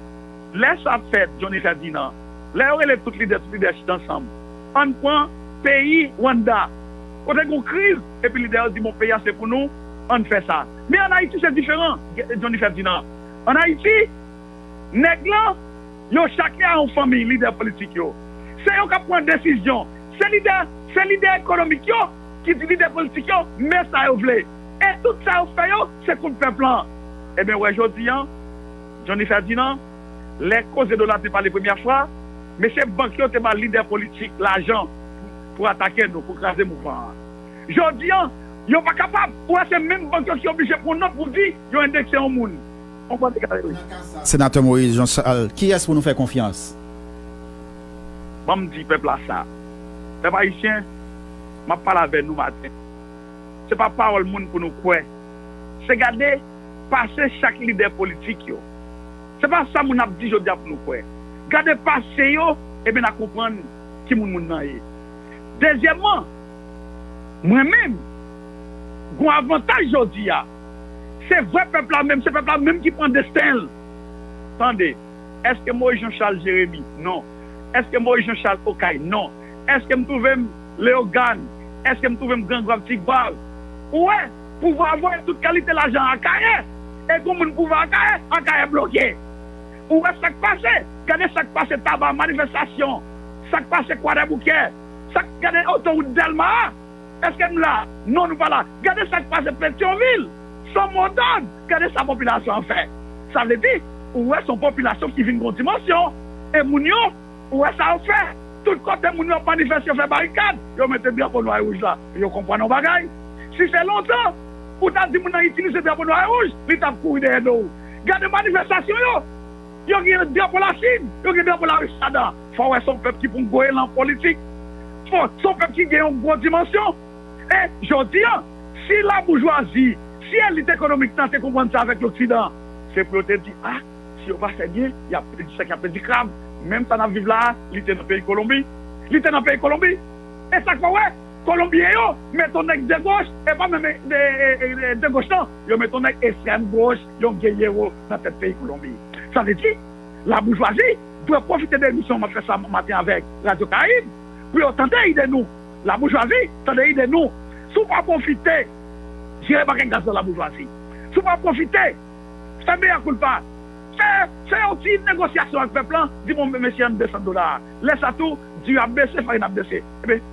Lè sa ap fèt, Johnny Ferdinand, lè yo rele tout lidè, tout lidè chita ansanm, ann pran peyi Rwanda, kote gen yon kriz, epi lidè yo di, bon, peyi a se pou nou, ann fè sa. Men ann Ayiti, se diferan, Johnny Ferdinand. Ann Ayiti, nèg lan, yo chak gen yon fanmi lidè politik yo. Se yo k ap pran desizyon. Se lidè, se lidè ekonomik yo ki di lidè politik yo, men sa yo vle. E tout sa yo fè yo, se kont pèp lan. Ebyen, wè, jodi an, Johnny Ferdinand, lè koze dola te pale premyè fwa, mesye bank yo te ba lidè politik lajan pou atake nou, pou kraze mouvman an. Jodi an, yo pa kapab. Ou wè, se menm bank yo ki oblije pran nòt pou di yo endekse yon moun. Yon pwòp egare, wi. Senatè Moïse Jean Charles, kiyès pou nou fè konfyans? Ban m di pèp la sa. Pèp ayisyen, m ap pale avè nou maten. Se pa pawòl moun pou nou kwè. Se gade pase chak lidè politik yo. Se pa sa moun ap di jodi a pou nou kwè. Gade pase yo, ebyen n a konprann ki moun moun nan ye. Dezyèmman, mwen menm, gon avantaj jodi a. Se vre pèp la menm, se pèp la menm ki pran desten l. Tande, èske Moïse Jean Charles Jérémy? Non. Èske Moïse Jean Charles Okay? Non. Èske m twouve m Leyogàn, Èske m twouve m grangwav, tigwav? Ou wè, pouvwa voye tout kalite lajan Akayè. E gon moun pouvwa Akayè, Akayè bloke. Ou wè sa k pase? Gade sa k pase Taba, manifestasyon. Sa k pase Kwadèboukè. Sa k, gade otowout Dèlma a. Èske m la? Non, nou pa la. Gade sa k pase Petyonvil. San modòd. Gade sa popilasyon an fè. Sa vle di, ou wè se yon popilasyon ki vin gon dimansyon. E moun yo, ou wè sa yo fè. Tout kote moun yo ap manifeste, yo fè barikad, yo mete drapo nwa e wouj la. Yo konprann yon bagay. Si se lontan, ou ta di moun nan itilize drapo nwa e wouj, li t ap kouri dèyè do w. Gade manifestasyon yo. Yo gen drapo Lachin, yo gen drapo Larisi ladan. Fò w wè se yon pèp ki pran gwo elan politik. Fò, se yon pèp ki gen yon gwo dimansyon. E jodi a, si laboujwazi, si elit ekonomik lan te konprann sa avèk Loksidan, se pou yo te di, a, si yo pa fè byen, y ap pèdi sèk, y ap pèdi krab. Menm sa n ap viv la a, li te nan peyi Kolonbi. Li te nan peyi Kolonbi. E sa k fè w wè, Kolonbyen yo mete yon nèg de goch, e pa menm de, de, de, de goch non, yo mete yon nèg ekstrèm goch, yon geyero nan tèt peyi Kolonbi. Sa vle di, laboujwazi dwe pwofite de emisyon m ap fè sa maten avèk Radyo Karayib pou yo tande ide nou. Laboujwazi, tande ide nou. Si w pa pwofite, jere bagay gaz lan laboujwazi. Si w pa pwofite, fè mea culpa. Fè, fè yon ti negosyasyon ak pèp lan, di bon, mesye, ann desann dola a. Lè sa tou, diri ap bese, farin ap bese. Ebyen,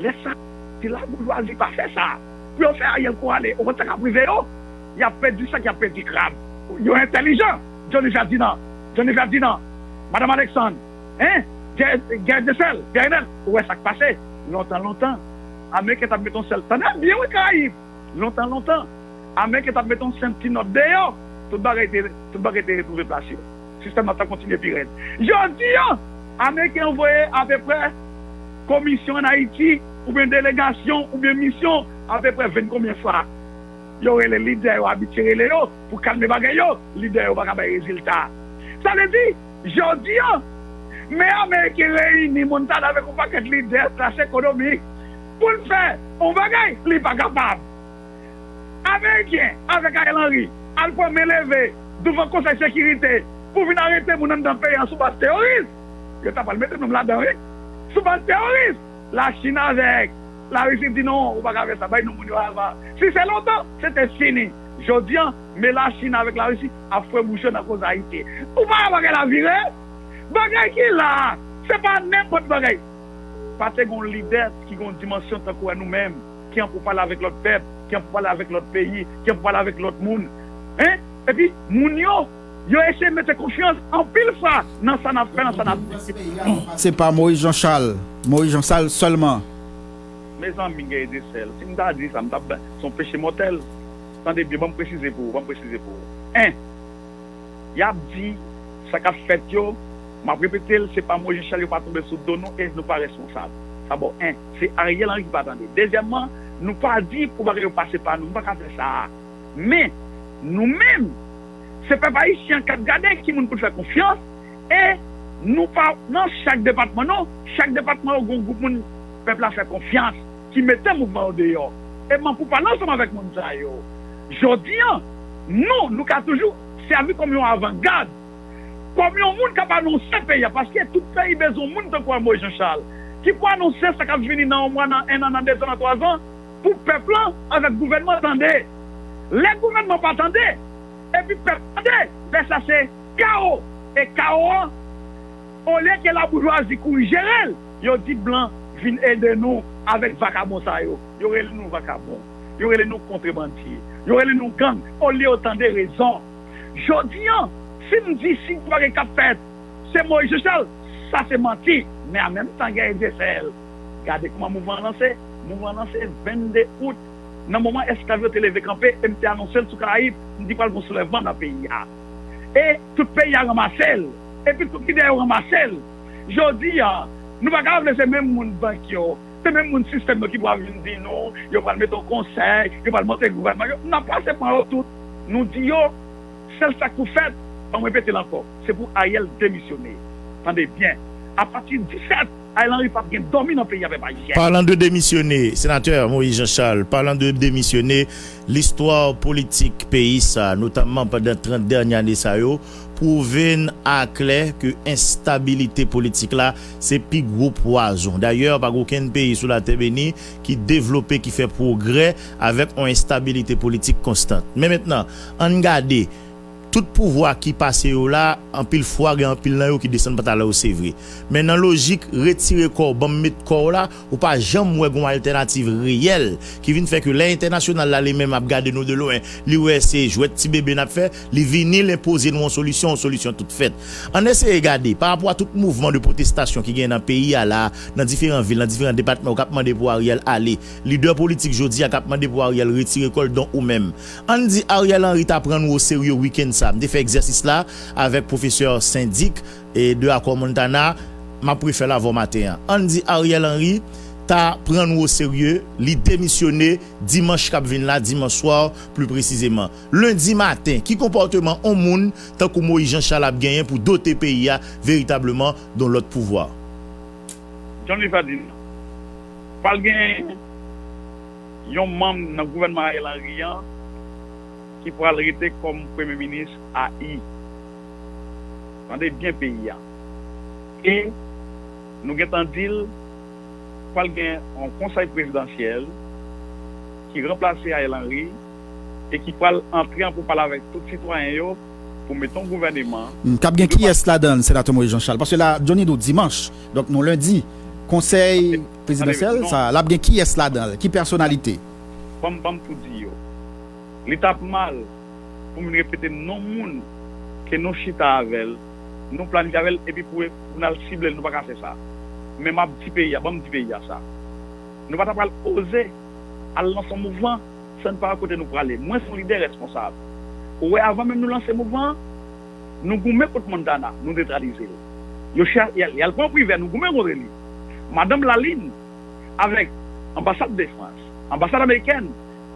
lè sa, si laboujwazi pa fè sa, pou yo fè Ariel Korale, ou konn sa k ap rive yo? Y ap pèdi sèk, y ap pèdi krab. Yo entèlijan. Johnny Ferdinand, Johnny Ferdinand, Madanm Alexandre, hein? Gè, Gè Dyesèl, Gè Enèl, ou wè sa k pase? Lontan, lontan, Ameriken t ap mete yon sèl, tande byen wi, Karayib. Lontan, lontan, Ameriken t ap mete yon senp ti nòt deyò, tout bagay te, tout bagay te retwouve plas yo. Sistèm nan t ap kontinye pi rèd. Jodi a, Ameriken yo voye apeprè komisyon ann Ayiti, oubyen delegasyon, oubyen misyon, apeprè ven konbyen fwa. Yo rele lidè yo abitye rele yo pou kalme bagay yo, lidè yo pa ka bay rezilta. Sa vle di, jodi a, men Ameriken reyini, Montana avèk yon pakèt lidè klas ekonomik, pou l fè yon bagay, li pa kapab. Ameriken avèk Ariel Henry al pran men leve douvan Konsèy Sekirite pou vin arete moun anndan peyi an sou baz teyoris. Yo ta pral mete nou ladan, wi. Sou baz teyoris. Lachin avèk Larisi di non, ou pa ka fè sa, bay nou moun yo avan. Si se lontan, se te fini. Jodi a, men Lachin avèk Larisi ap fwe bouch yo nan koz Ayiti. Ou pa wè bagay la vire? Bagay ki la, se pa nenpòt bagay. Pa te gon lidè ki gon dimansyon tankou wè nou menm, ki an pou pale avèk lòt pèp, ki an pou pale avèk lòt peyi, ki an pou pale avèk lòt moun. Hein? Epi, moun yo, yo eseye mete konfyans anpil fwa nan sa n ap fè, nan sa n ap di. Se pa Moïse Jean Charles, Moïse Jean Charles sèlman. Mezanmi, Gè Dyesèl, si m ta di sa, m t ap, se yon peche mòtèl. Tande byen, ban m presize pou ou, ban m presize pou ou. En, y ap di sa k ap fèt yo, m ap repete l, se pa Moïse Jean Charles, yo pa tonbe sou do nou e nou pa responsab. Sa bò en, se Ariel Henry ki pa tande. Dezyèmman, nou pa di pou bagay yo pase pa nou, nou pa ka fè sa. Men, nou menm, se pèp ayisyen k ap gade ki moun pou n fè konfyans, e nou pa nan chak depatman non, chak depatman yo gon gwoup moun pèp la fè konfyans, ki mete mouvman yo deyò. E m an pou pale ansanm avèk moun sa yo. Jodi a, nou, nou ka toujou sèvi kòm yon avangad, kòm yon moun k ap anonse peyi a, paske tout peyi bezwen yon moun tankou Moïse Jean Charles, ki pou anonse sa k ap vini nan yon mwa, nan en an, nan dezan, nan twazan, pou pèp lan avèk gouvènman tande. Lè gouvènman pa tande, epi pèp tande, lè sa se kawo. E kawo an, olye ke laboujwazi kouri jere l, yo di blan vin ede nou avèk vakabon sa yo. Yo rele nou vakabon. Yo rele nou kontrebandye. Yo rele nou gang. Olye yo tande rezon. Jodi a, si m di si bagay k ap fèt, se Moïse Jean Charles, sa se manti. Men an menm tan, Gè Dyesèl, gade kòman mouvman an lanse. Mouvman an lanse vennde out. Nan moman esklav yo te leve kanpe, e m te anonse l sou Karayib, m di pral gon soulèvman nan peyi a. E tout peyi a ranmase l. Epi tout lidè yo ranmase l. Jodi a, nou pa ka vle se menm moun bank yo, se menm moun sistèm yo ki pral vin di nou, yo pral mete yon konsèy, yo pral monte gouvènman yo. N ap pase pran yo tout. Nou di yo, sèl sa k pou fèt, ban m repete l ankò, se pou Ariel demisyone. Tande byen, apati disèt Ariel Henry p ap gen dòmi nan peyi a, pèp ayisyen. Palan de demisyone, senatè Moïse Jean Charles, palan de demisyone, listwa politik peyi sa, notamman pandan trant dènye ane sa yo, pwouve n aklè ke enstabilite politik la se pi gwo pwazon. Dayè, pa gen okenn peyi sou latè beni ki devlope, ki fè pwogrè avèk yon enstabilite politik konstan. Men mentnan, ann gade tout pouvwa ki pase yo la, anpil fwa gen anpil nan yo ki desann pantalon yo, se vre. Men nan lojik retire kò w, ban m met kò w la, ou pa janm wè gen yon altènativ reyèl ki vin fè ke lè entènasyonal la li menm ap gade nou de lwen, li wè se jwèt ti bebe n ap fè, li vini, l enpoze nou yon solisyon, yon solisyon tout fèt. Ann eseye gade, pa rapò a tout mouvman de pwotestasyon ki gen nan peyi a la, nan diferan vil, nan diferan depatman yo k ap mande pou Ariel ale, lidè politik jodi a k ap mande pou Ariel retire kò l, donk ou menm. Ann di Ariel Henry ta pran nou oserye wikenn sa. M te fè egzèsis la avèk pwofesè sendik e de Akò Montana, m ap refè l avè w maten an. Ann di Ariel Henry ta pran nou oserye, li demisyone dimanch k ap vin la, dimanch swa, pli presizeman. Lendi maten, ki konpòteman yon moun tankou Moïse Jean Charles ap genyen pou dote peyi a veritableman d on lòt pouvwa? Johnny Ferdinand, pral gen yon manm nan gouvènman Ariel Henry an ki pral rete kòm premye minis a i. Tande byen peyi a. E nou gentan di l pral gen yon konsèy prezidansyèl ki ranplase Ariel Henry e ki pral antre an pou pale avèk tout sitwayen yo pou mete yon gouvèneman. Hmm, k ap gen kiyès ladan l, senatè Moïse Jean Charles? Paske la, Johnny di w dimanch, donk nou lendi. Konsèy prezidansyèl sa, l ap gen kiyès ladan l? Ki pèsonalite? Ban m, ban m tou di yo. Li t ap mal pou m vin repete non moun ke nou chita avè l, nou planifye avè l, epi pou, pou n al sible l, nou pa ka fè sa. Men m ap di peyi a, ban m di peyi a sa. Nou pa ta pral oze al lanse yon mouvman san n pa wè kote nou prale. Mwen se yon lidè responsab. Ou wè, avan menm nou lanse mouvman an, nou goumen kont Montana, nou netralize l. Yo chè, y al, y al pran Privè, nou goumen kont li. Madanm Lalin, avèk anbasad de Frans, anbasad amerikèn,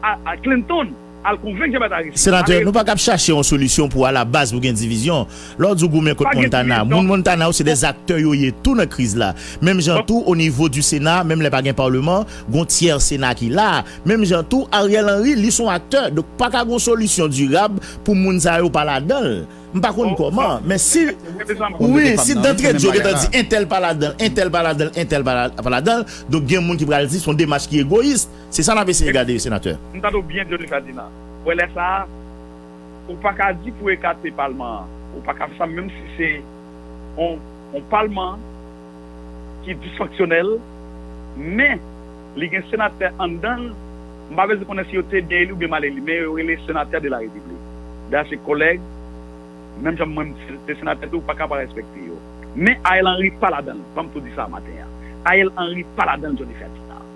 a, a Clinton, al konvenk Jean Bertrand Aristide. Senatè, nou pa k ap chache yon solisyon pou alabaz pou gen divizyon. Lè w di w goumen kont Montana, moun Montana yo se dè aktè yo ye tou nan kriz la. Menm jan tou, o nivo di Sena, menm lè pa gen palman, gon tyè Sena ki la. Menm jan tou, Ariel Henry, li se yon aktè. Donk, pa ka gon solisyon dirab pou moun sa yo pa ladan l. M pa konn kòman, men si, wi, si dantre di yo gentan di entèl pa ladan l, entèl pa ladan l, entèl pa ladan l, donk gen moun ki pral di se yon demach ki egoyis. Se sa n ap eseye gade, senatè. M tande w byen, Johnny Ferdinand. Wè, lè sa a, ou pa ka di pou ekate palman an. Ou pa ka fè sa, menm si se yon, yon palman ki disfonksyonèl, men li gen senatè anndan l. M pa bezwen konnen si yo te byen eli oubyen mal eli, men yo rele senatè de la repiblik. Dayè, se kòlèg, menm jan mwen m te senatè tou, ou pa ka pa respekte yo. Men Ariel Henry pa ladan l, ban m tou di sa maten an. Ariel Henry pa ladan l, Johnny Ferdinand.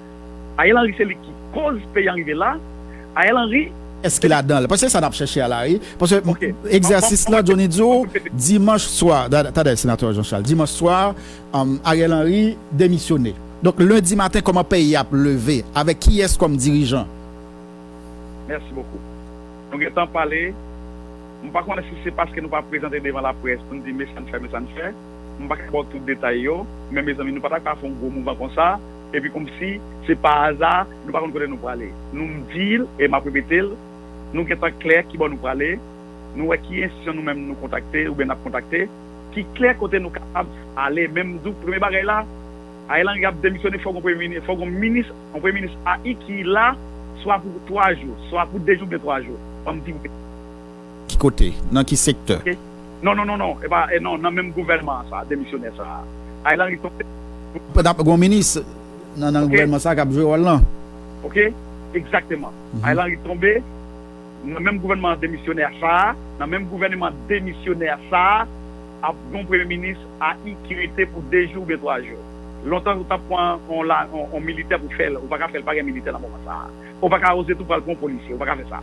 Ariel Henry se li ki koz peyi an rive la. Ariel Henry. Èske ladan l? Paske se sa n ap chèche a la, wi. Paske egzèsis la, Johnny di w, dimanch swa, tande, senatè Jean Charles, dimanch swa, Ariel Henry demisyone. Donk, lendi maten, kòman peyi a ap leve? Avèk kiyès kòm dirijan? Mèsi bokou. Nou gentan pale. M pa konnen si se paske nou pa prezante devan laprès pou n di men sa n fè, men sa n fè. M pa ka ba w tout detay yo, men mezanmi, nou pa ta ka fè yon gwo mouvman konsa, epi kòmsi se pa aza, nou pa konn kote nou prale. Nou m di l, e m ap repete l, nou gentan klè kibò nou prale, nou wè ki enstitisyon nou menm nou kontakte oubyen n ap kontakte, ki klè kote nou kapab ale. Men m di w, premye bagay la, Ariel Henry ap demisyone, fòk yon premye minis, fòk yon minis, yon premye minis a i ki la, swa pou twa jou, swa pou de jou oubyen twa jou. Ban m di w. Ki kote? Nan ki sektè? Ok. Non, non, non, non. E pa, e non, nan menm gouvènman sa, demisyonè sa. Ariel Henry tonbe. Gon minis nan, nan gouvènman sa k ap jwe wòl lan. Ok, egzakteman. Ariel Henry tonbe. Nan menm gouvènman demisyonè sa a, nan menm gouvènman demisyonè sa a, ap gen yon premye minis a i ki rete pou de jou oubyen twa jou. Lontan, ou t ap pran yon, yon, yon militè pou fè l, ou pa ka fè l, pa gen militè nan moman sa a. Ou pa ka oze tou pral pran yon polisye, ou pa ka fè sa.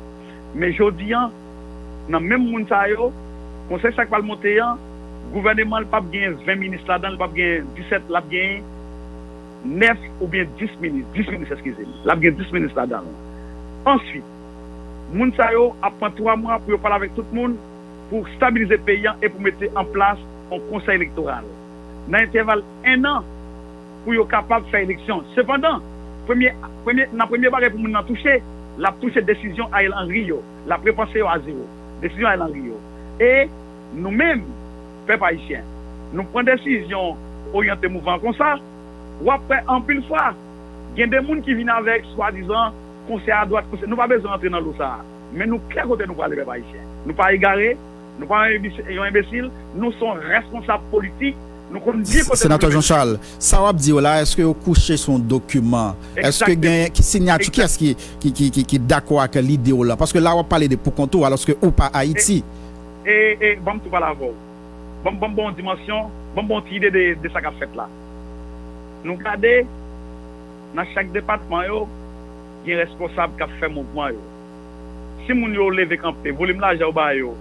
Men jodi a, nan menm moun sa yo, konsèy sa k pral monte an, gouvèneman l p ap gen ven minis ladan l, l p ap gen disèt, l ap gen nèf oubyen dis minis, dis minis, eskize m, l ap gen dis minis ladan l. Answit, moun sa yo ap pran twa mwa pou yo pale avèk tout moun pou stabilize peyi a e pou mete an plas yon konsèy elektoral. Nan entèval en an, pou yo kapab fè eleksyon. Sepandan, premye, premye, nan premye bagay pou moun nan touche, l ap touche desizyon Ariel Henry yo. L ap repanse yo a zewo. Desizyon Ariel Henry yo. E nou menm, pèp ayisyen, nou pran desizyon oryante mouvman an konsa, w ap wè anpil fwa, gen de moun ki vin avèk swadizan konsèy adwat, konsèy, nou pa bezwen antre nan lo sa a. Men nou klè kote nou prale, pèp ayisyen. Nou pa egare, nou pa yon enbesil, nou se yon responsab politik, nou konn byen kote nou Senatè Jean Charles, sa w ap di yo la, èske yo kouche sou yon dokiman? Èske gen ki sinyati, kiyès ki, ki, ki, ki, ki dakò ak lide w lan? Paske la w ap pale de poukont ou, alòske ou pa Ayiti. E, e, ban m tou pale avè w. Ban m, ban m ba w yon dimansyon, ban m ba w yon ti ide de, de sa k ap fèt la. Nou gade, nan chak depatman yo, gen responsab k ap fè mouvman yo. Si moun yo leve kanpe, volim lajan yo ba yo,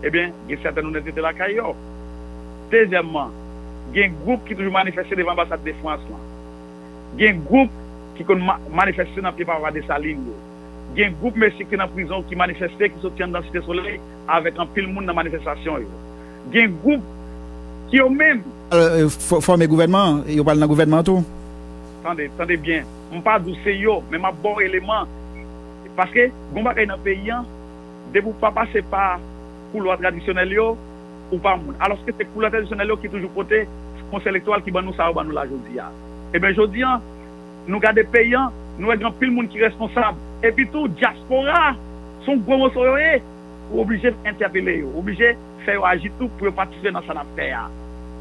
ebyen, gen sèten onètete lakay yo. Dezyèmman, gen gwoup ki toujou manifeste devan anbasad de Frans lan. Gen gwoup ki konn ma-, manifeste nan pye papa Desalin yo. Gen gwoup mesye ki te nan prizon ki manifeste, ki soti anndan Site Solèy avèk anpil moun nan manifestasyon yo. Gen gwoup ki yo menm. Fòme gouvènman, yo pral nan gouvènman an tou? Tande, tande byen. M pa di w se yo, men m ap ba w eleman. Paske, gon bagay nan peyi an, depi w pa pase pa koulwa tradisyonèl yo, ou pa moun. Alòske se koulwa tradisyonèl yo ki toujou pote konsèy elektoral ki ban nou sa yo ban nou la jodi a. Ebyen, jodi an, nou gade peyi an, nou wè gen anpil moun ki responsab. Epi tou, dyaspora, se yon gwo moso yo ye. Ou oblije entèpele yo, ou oblije fè yo aji tou pou yo patisipe nan sa n ap fè a.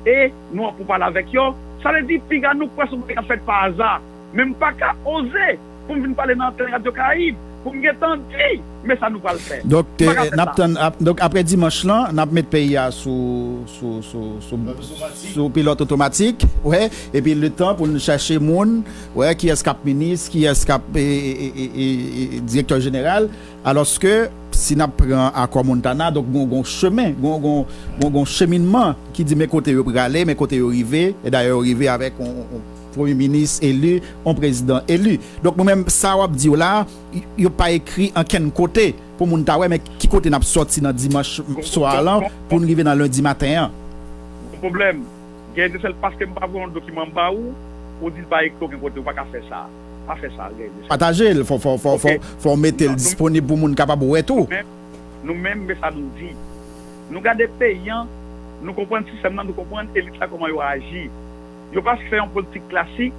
E nou an pou pale avèk yo. Sa vle di, piga nou kwè se yon bagay k ap fèt pa aza. Men m pa ka oze pou m vin pale nan antèn Radyo Karayib, pou m gentan di, men sa nou pral fè. Donk, n ap tann, ap, donk, apre dimanch lan, n ap met peyi a sou, sou, sou, sou, sou pilòt otomatik, wè, epi letan pou n chèche moun, wè, kiyès k ap minis, kiyès k ap, e, e, e, e, e, e, direktè jeneral, alòske, si n ap pran akò Montana, donk, gon, gon chemen, gon, gon, gon, gon cheminman ki di men kote yo prale, men kote yo rive, e dayè yo rive avèk yon, yon, yon premye minis eli, yon prezidan eli. Donk, nou menm, sa w ap di yo la, y-, yo pa ekri ankenn kote pou moun ta wè, men ki kote n ap sòti nan dimanch swa lan pou n rive nan lendi maten an. Gon pwoblèm. Guerrier Desel, paske m pa voye yon dokiman m ba ou, ou di l pa ekri okenn kote, ou pa ka fè sa. Pa fè sa, Guerrier Desel. Pataje l, fò, fò, fò, fò, fò w mete l disponib pou moun kapab wè tou. Nou menm, nou menm, men sa nou di. Nou gade peyi an, nou konprann sistèm nan, nou konprann elit la kòman yo aji. Yo pa fè yon politik klasik,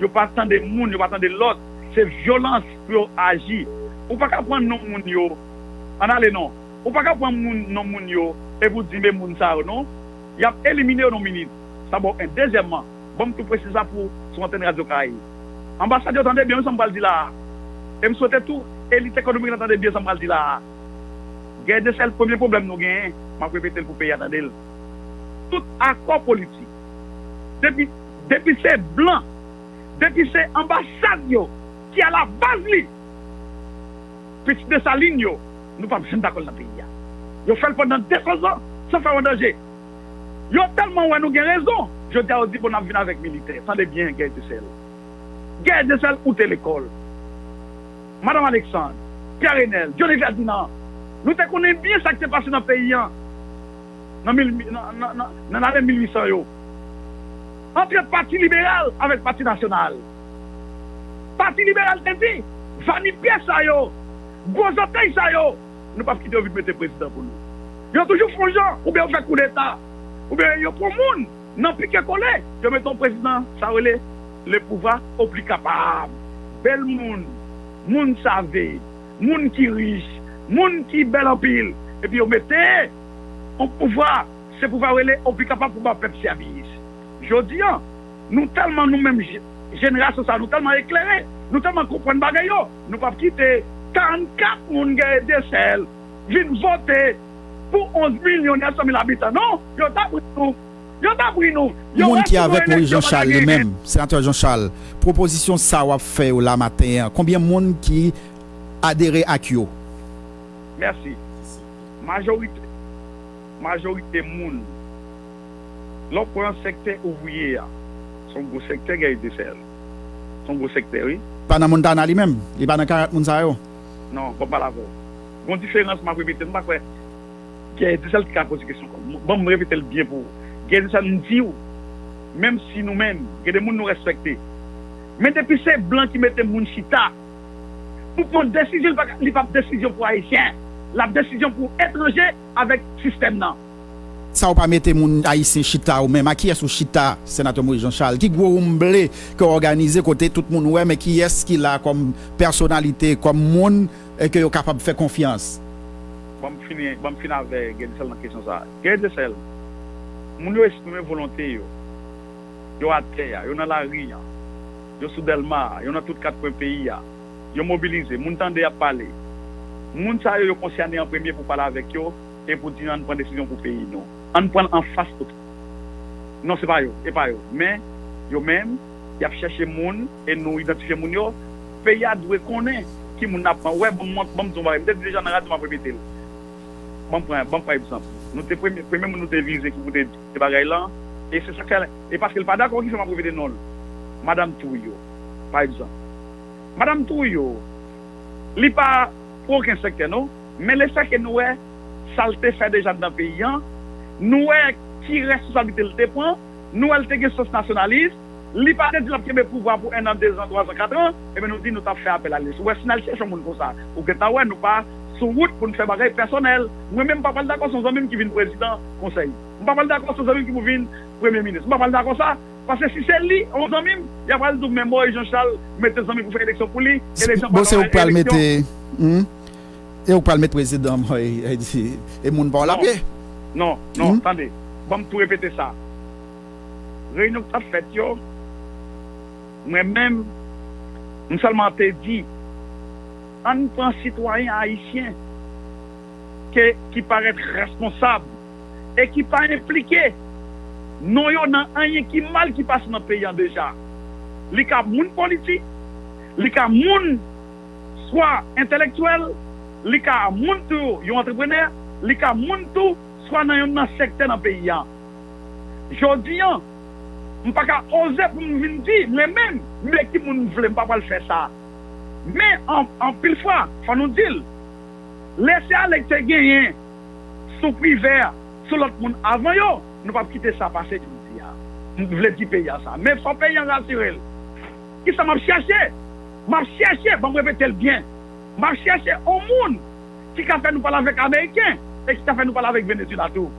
yo pa tande moun, yo pa tande lòd. Se vyolans pou yo aji. Ou pa ka pran non moun yo. Ann ale non. Ou pa ka pran moun, non moun yo, epi w di men moun sa yo non. Y ap elimine yo nan minit. Sa ba w en. Dezyèmman, ban m tou presize sa pou, sou antèn Radyo Karayib. Anbasad yo tande byen wi sa m pral di la a. E m swete tou elit ekonomik lan tande byen sa m pral di la a. Guerrier Desel, premye pwoblèm nou genyen, m ap repete l pou peyi a tande l. Tout akò politik, depi, depi se blan, depi se anbasad yo ki alabaz li, pitit Desalin yo, nou p ap janm dakò l nan peyi a. Yo fè l pandan de san zan san fè w an danje. Yo tèlman wè nou gen rezon, jodi a yo di bon n ap vin avèk militè. Tande byen, Guerrier Desel. Guerrier Desel, ou te lekòl. Madanm Alexandre, Pierre Renel, Johnny Ferdinand, nou te konnen byen sa k te pase nan peyi an nan mil, nan, nan, nan, nan lane mil uit san yo. Antre Pati Liberal avèk Pati Nasyonal. Pati Liberal te di, vanipyè sa yo, gwo zòtèy sa yo, nou p ap kite yo vin mete prezidan pou nou. Yo toujou fè yon jan, oubyen yo fè koudeta, oubyen yo pran moun nan pike kole, yo mete yon prezidan, sa yo rele le pouvoir au plus capable. Bèl moun, moun save, moun ki rich, moun ki bèl anpil, epi yo mete yon pouvwa, se pouvwa yo rele au plus capable pou ba pèp sèvis. Jodi a, nou tèlman nou menm je-, jenerasyon sa, nou tèlman eklere, nou tèlman konprann bagay yo, nou p ap kite karannkat moun Guerrier Desel vin vote pou onz milyon nèf san mil abitan. Non, yo t ap ri nou. Yo t ap ri nou. Yo Moun ki avèk Moïse Jean Charles li menm, Senatè Jean Charles, pwopozisyon sa w ap fè yo la maten an, konbyen moun ki adere ak yo? Mèsi. Majorite, majorite moun, lè w pran sektè ouvriye a, se yon gwo sektè Guerrier Desel. Se yon gwo sektè, wi. Pa nan Montana li menm? Li pa nan karant moun sa yo? Non, ban m pale avè w. Gon diferans, m ap repete, m pa kwè Guerrier Desel ki ka poze kesyon kon. Ban m repete l byen pou ou. Guerrier Desel, m di w, Menm si nou menm, gen de moun nou respekte. Men depi se blan ki mete moun chita pou pran desizyon, li pa, li p ap desizyon pou Ayisyen. L ap desizyon pou etranje avèk sistèm nan. Sa w pa mete moun ayisyen chita ou menm? A kiyès ou chita, Senatè Moïse Jean Charles? Ki gwo woumble ke w òganize kote tout moun wè, men kiyès ki la kòm pèsonalite, kòm moun, e ke yo kapab fè konfyans? Ban m fini, ban m fin avè Guy Etincelle nan kesyon sa a. Guy Etincelle, moun yo eksprime volonte yo. Yo atè a, yo nan lari an, yo sou Dèlma a, yo nan tout kat kwen peyi a. Yo mobilize, moun tande y ap pale. Moun sa yo, yo konsène an premye pou pale avèk yo e pou di ann pran desizyon pou peyi nou. Ann pran l anfas tout. Non, se pa yo, e pa yo. Men, yo menm, y ap chèche moun e nou idantifye moun yo. Peyi a dwe konnen ki moun n ap pran. Wè, ban m, ban m di yon bagay. M te di deja nan radyo, m ap repete l. Ban m pran, ban m pran egzanp. Nou te premye, premye moun nou te vize ki pou te di bagay lan. E se sa k fè, e paske l pa dakò ki fè m ap repete non l. Madanm Trujillo, pa egzanp. Madanm Trujillo, li pa pou okenn sektè, non. Men lefètke nou wè sa l te fè deja anndan peyi an, nou wè ki responsablite l te pran, nou wè l te gen sans nasyonalis, li pa te di l ap kenbe pouvwa pou en an, de zan, twa zan, kat an, ebyen nou di nou t ap fè apèl a li. Ou wè, si n al chèche yon moun konsa, ou gentan wè nou pa sou wout pou n fè bagay pèsonèl. Mwen menm, m pa pral dakò se yon zanmi m ki vin prezidan konsèy. M pa pral dakò se yon zanmi m ki pou vin premye minis. M pa pral dakò sa, paske si se li, yon zanmi m, y ap pral di w, men Moïse Jean Charles mete zanmi pou fè eleksyon pou li, eleksyon pa... Bon, se ou k pral mete, hmm? E ou k pral met prezidan, mwen, e, e, e moun pa w l ap ye. Non, non, non, tande. Ban m tou repete sa. Reyinyon k t ap fèt yo, mwen menm, m sèlman te di, ann pran sitwayen ayisyen ke, ki parèt responsab e ki pa enplike non yo nan anyen ki mal ki pase nan peyi an deja. Li ka moun politik, li ka moun swa entèlektyèl, li ka moun tou yon antreprenè, li ka moun tou swa nan youn nan sektè nan peyi a. Jodi an, m pa ka oze pou m vin di, mwen menm, men ki moun m vle, m pa pral fè sa. Men, an, anpil fwa, fò nou di l, lese ale k te genyen sou Privè, sou lòt moun avan yo, nou p ap kite sa pase jodi a. M vle di peyi a sa. Men fò peyi an rasire l. Kisa m ap chèche? M ap chèche, ban m repete l byen. M ap chèche yon moun ki ka fè nou pale avèk Ameriken e ki ka fè nou pale avèk Venezuela tou.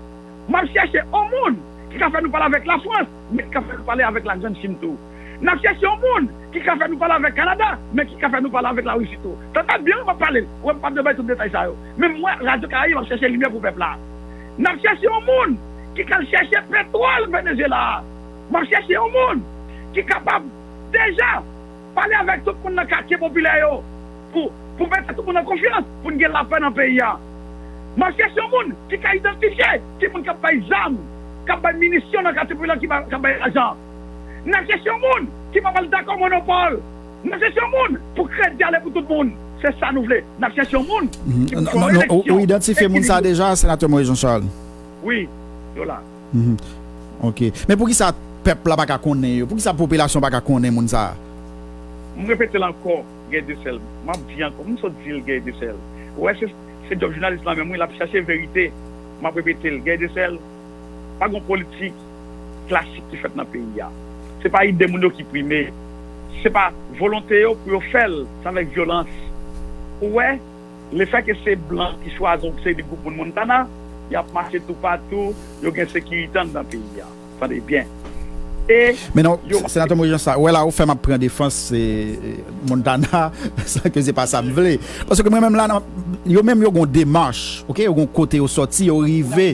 M ap chèche yon moun ki ka fè nou pale avèk Lafrans, men ki ka fè nou pale avèk Lagrann Chin tou. N ap chèche yon moun ki ka fè nou pale avèk Kanada, men ki ka fè nou pale avèk Larisi tou. Tande byen, wi, m ap pale. Ou wè, m p ap bay tout detay sa yo. Men m wè Radyo Karayib ap chèche limyè pou pèp la. N ap chèche yon moun ki ka al chèche petwòl Venezuela a. M ap chèche yon moun ki kapab deja pale avèk tout moun nan katye popilè yo pou, pou mete tout moun an konfyans, pou n gen lapè nan peyi a. M ap chèche yon moun ki ka idantifye ki moun k ap bay zam, k ap bay minisyon nan katye popilè, ki ba-, k ap bay lajan. N ap chèche yon moun ki pa pral dakò monopòl. N ap chèche yon moun pou kredi ale pou tout moun. Se sa nou vle. N ap chèche yon moun ki pou fè yon eleksyon ekilibre. Ou idantifye moun sa deja, Senatè Moïse Jean Charles? Wi, yo la. Mhm. Ok. Men poukisa pèp la pa ka konnen yo? Poukisa popilasyon pa ka konnen moun sa a? M repete l ankò, Guy Etincelle. M ap di ankò, m sot di l, Guy Etincelle. Ou wè, se, se djòb jounalis la menm, wi, l ap chache verite. M ap repete l, Guy Etincelle, pa gon politik klasik ki fèt nan peyi a. Se pa ide moun yo ki prime. Se pa volonte yo pou yo fè l, se avèk vyolans. Ou wè, lefètke se blan ki chwazi yon seri de gwoup moun Montana, y ap mache toupatou, yo gen sekirite anndan peyi a. Tande byen. E men non, yo... Senatè Moïse Jean Charles, wè la ou fè m ap pran defans, e, e, Montana, san ke se pa sa m vle. Paske mwen menm la, nan, yo menm yo gon demach, ok? Yo gon kote yo sòti, yo rive.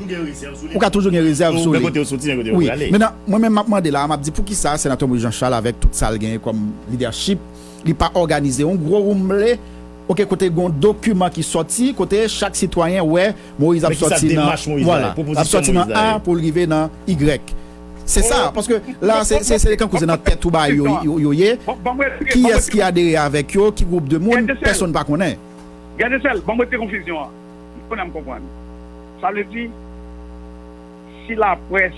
Ou ka toujou gen rezèv sou li. Ou gen kote yo soti, gen kote yo prale. Wi. Men nan, mwen menm m ap mande la, m ap di poukisa Senatè Moïse Jean Charles avèk tout sa l genyen kòm lidèchip, li pa òganize yon gwo woumble, ok, kote gon dokiman ki sòti, kote chak sitwayen wè Moïse ap sòti nan, vwala, ap sòti nan A pou l rive nan Y. Se sa, paske la, se, se, se kankou se nan tèt ou bagay yo, yo, yo ye. Kiyès ki adere avèk yo, ki gwoup de moun, pèsonn pa konnen. Guy Etincelle, ban m retire konfizyon an. M konnen m konprann. Sa vle di, si laprès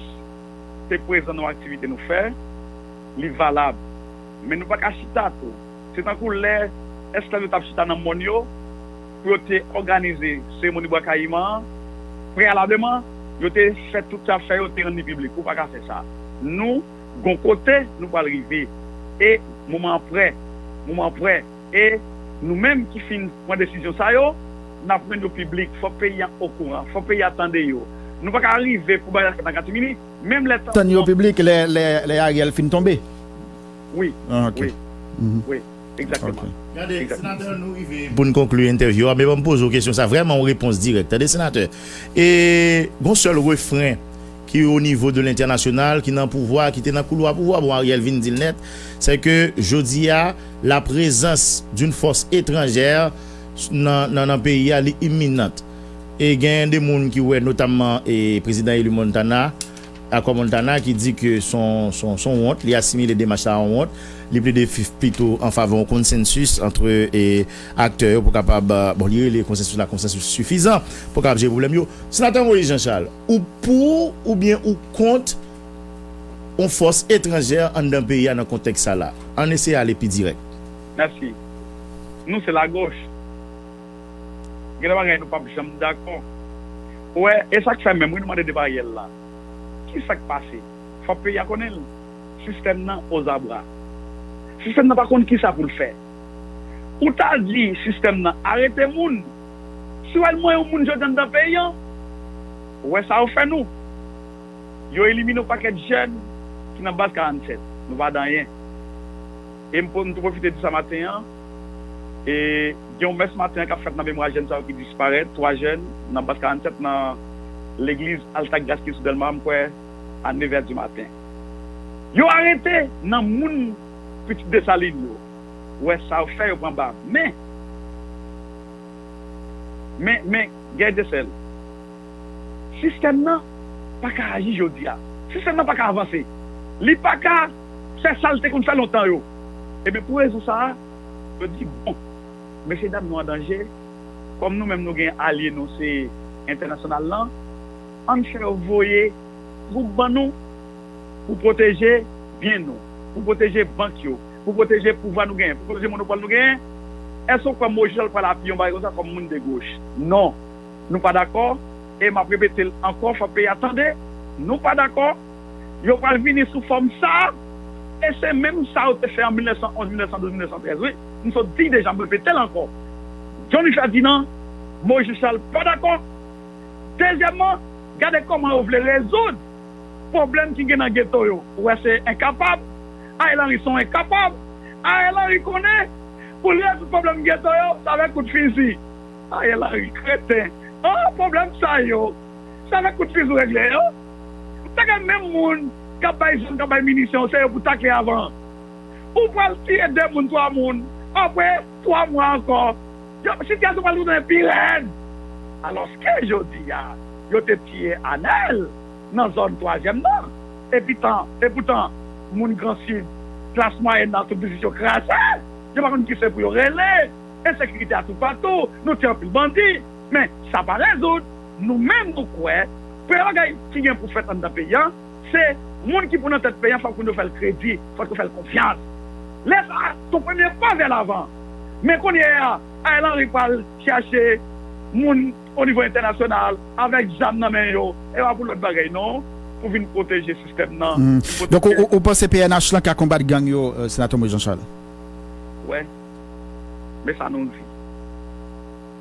te prezan nan yon aktivite nou fè, li valab. Men nou pa ka chita tou. Se tankou lè esklav yo t ap chita nan mòn yo pou yo te òganize seremoni Bwa Kayiman an, preyalableman, yo te fè tout sa fè yo te rann li piblik. Ou pa ka fè sa. Nou, Gon kote nou pral rive. E moman an prè. Moman an prè. E nou menm ki fin pran desizyon sa yo, n ap rann yo piblik. Fòk peyi a okouran. Fòk peyi a tande yo. Nou pa ka rive pou bagay la fèt nan katimini. Menm lè tann yo piblik lè, lè, lè Ariel fin tonbe. Wi. Ah, ok. Wi. Mhm. Wi. Egzakteman. Ok. Gade, egzakteman. Senatè, nou rive pou n konkli entèvyou a, men ban m poze w kesyon sa, vrèman yon repons dirèk. Tande, senatè. E gon sèl refren ki o nivo de lentènasyonal, ki nan pouvwa, ki te nan koulwa pouvwa, bon, Ariel vin di l nèt, se ke jodi a, la présence d'une force étrangère nan, nan, nan peyi a, li iminant. E gen de moun ki wè, notamman, e, prezidan eli Montana, Akò Montana, ki di ke son, son, son wont, li asimile demach la a yon wont, li plede fi-, plito an favè yon konsansis ant, e, aktè yo pou kapab, bon, li rele konsansis la konsansis sifizan pou kapab jere pwoblèm yo. Senatè Moïse Jean Charles, ou pou oubyen ou kont yon fòs etranjè anndan peyi a nan kontèks sa la? Ann eseye ale pi dirèk. Mèsi. Nou se lagoch. Gen de bagay nou p ap janm dakò. Ou wè, e sa k fè menm, wi, nou mande depa Ariel la. Ki sa k pase? Fòk peyi a konnen l. Sistèm nan ozabra. Sistèm nan pa konn ki sa pou l fè. Ou ta di sistèm nan arete moun. Si w al mwen yon moun jodi anndan peyi an, ou wè sa yo fè nou. Yo elimine yon pakèt jèn ki nan baz karannsèt. Nou pa di anyen. E m, m tou pwofite di sa maten an. E gen yon mès maten an k ap fèt nan memwa jèn sa yo ki disparèt, twa jèn nan baz karannsèt nan legliz Alta Gras ki sou Dèlma, m kwè, a nevè di maten. Yo arete nan moun pitit Desalin yo. Ou wè sa yo fè, yo pran bal. Men, men, men, Guy Desel, sistèm nan pa ka aji jodi a. Sistèm nan pa ka avanse. Li pa ka fè sa l te konn fè lontan yo. Ebyen, pou rezon sa a, yo di, bon, mesye dam nou an danje, kòm nou menm nou gen alye nou se entènasyonal lan, ann fè yo voye twoup ban nou pou pwoteje byen nou, pou pwoteje bank yo, pou pwoteje pouvwa nou genyen, pou pwoteje monopòl nou genyen. Èske w kwè Moïse Jean Charles pral apiye yon bagay konsa kòm moun de goch? Non. Nou pa dakò, e m ap repete l ankò, fòk peyi a tande, nou pa dakò. Yo pral vini sou fòm sa, e se menm sa yo te fè an mil nèf san onz, mil nèf san douz, mil nèf san trèz, wi. M sot di deja, m repete l ankò. Johnny Ferdinand, Moïse Jean Charles pa dakò. Dezyèmman, gade kòman yo vle rezoud pwoblèm ki gen nan geto yo. Ou wè se enkapab. Ariel Henry se yon enkapab. Ariel Henry konnen pou l rezoud pwoblèm geto yo, se avèk kout fizi. Ariel Henry kreten. Oh, pwoblèm sa yo, se avèk kout fizi ou regle yo. Ou ta gen menm moun k ap bay zam, k ap bay minisyon, se yo pou takle avan. Ou pral tiye de moun, twa moun, apre twa mwa ankò, yo, sitiyasyon pral tounen pi rèd. Alòske jodi a, yo te tiye Anèl nan zòn twazyèm nan. Epi tan, epoutan, moun Gran Sid, klas mwayèn nan, tout biznis yo kraze. Yo pa konn kisa pou yo rele. Ensekirite a toupatou, nou tiye anpil bandi. Men, sa pa rezoud. Nou menm, nou kwè, premye bagay ki gen pou fèt anndan peyi a, se moun ki pou nan tèt peyi a, fòk moun yo fè l kredi, fòk yo fè l konfyans. Lè sa a, se yon premye pa vè lavan. Men kounye a, Ariel Henry pral chache moun o nivo entènasyonal avèk zam nan men yo. E pa pou lòt bagay, non. Pou vin pwoteje sistèm nan. Hmm. Pou pwoteje... Donk, ou, ou, ou panse P N H lan ka konbat gang yo, euh, Senatè Moïse Jean Charles? Wè. Men sa nou di.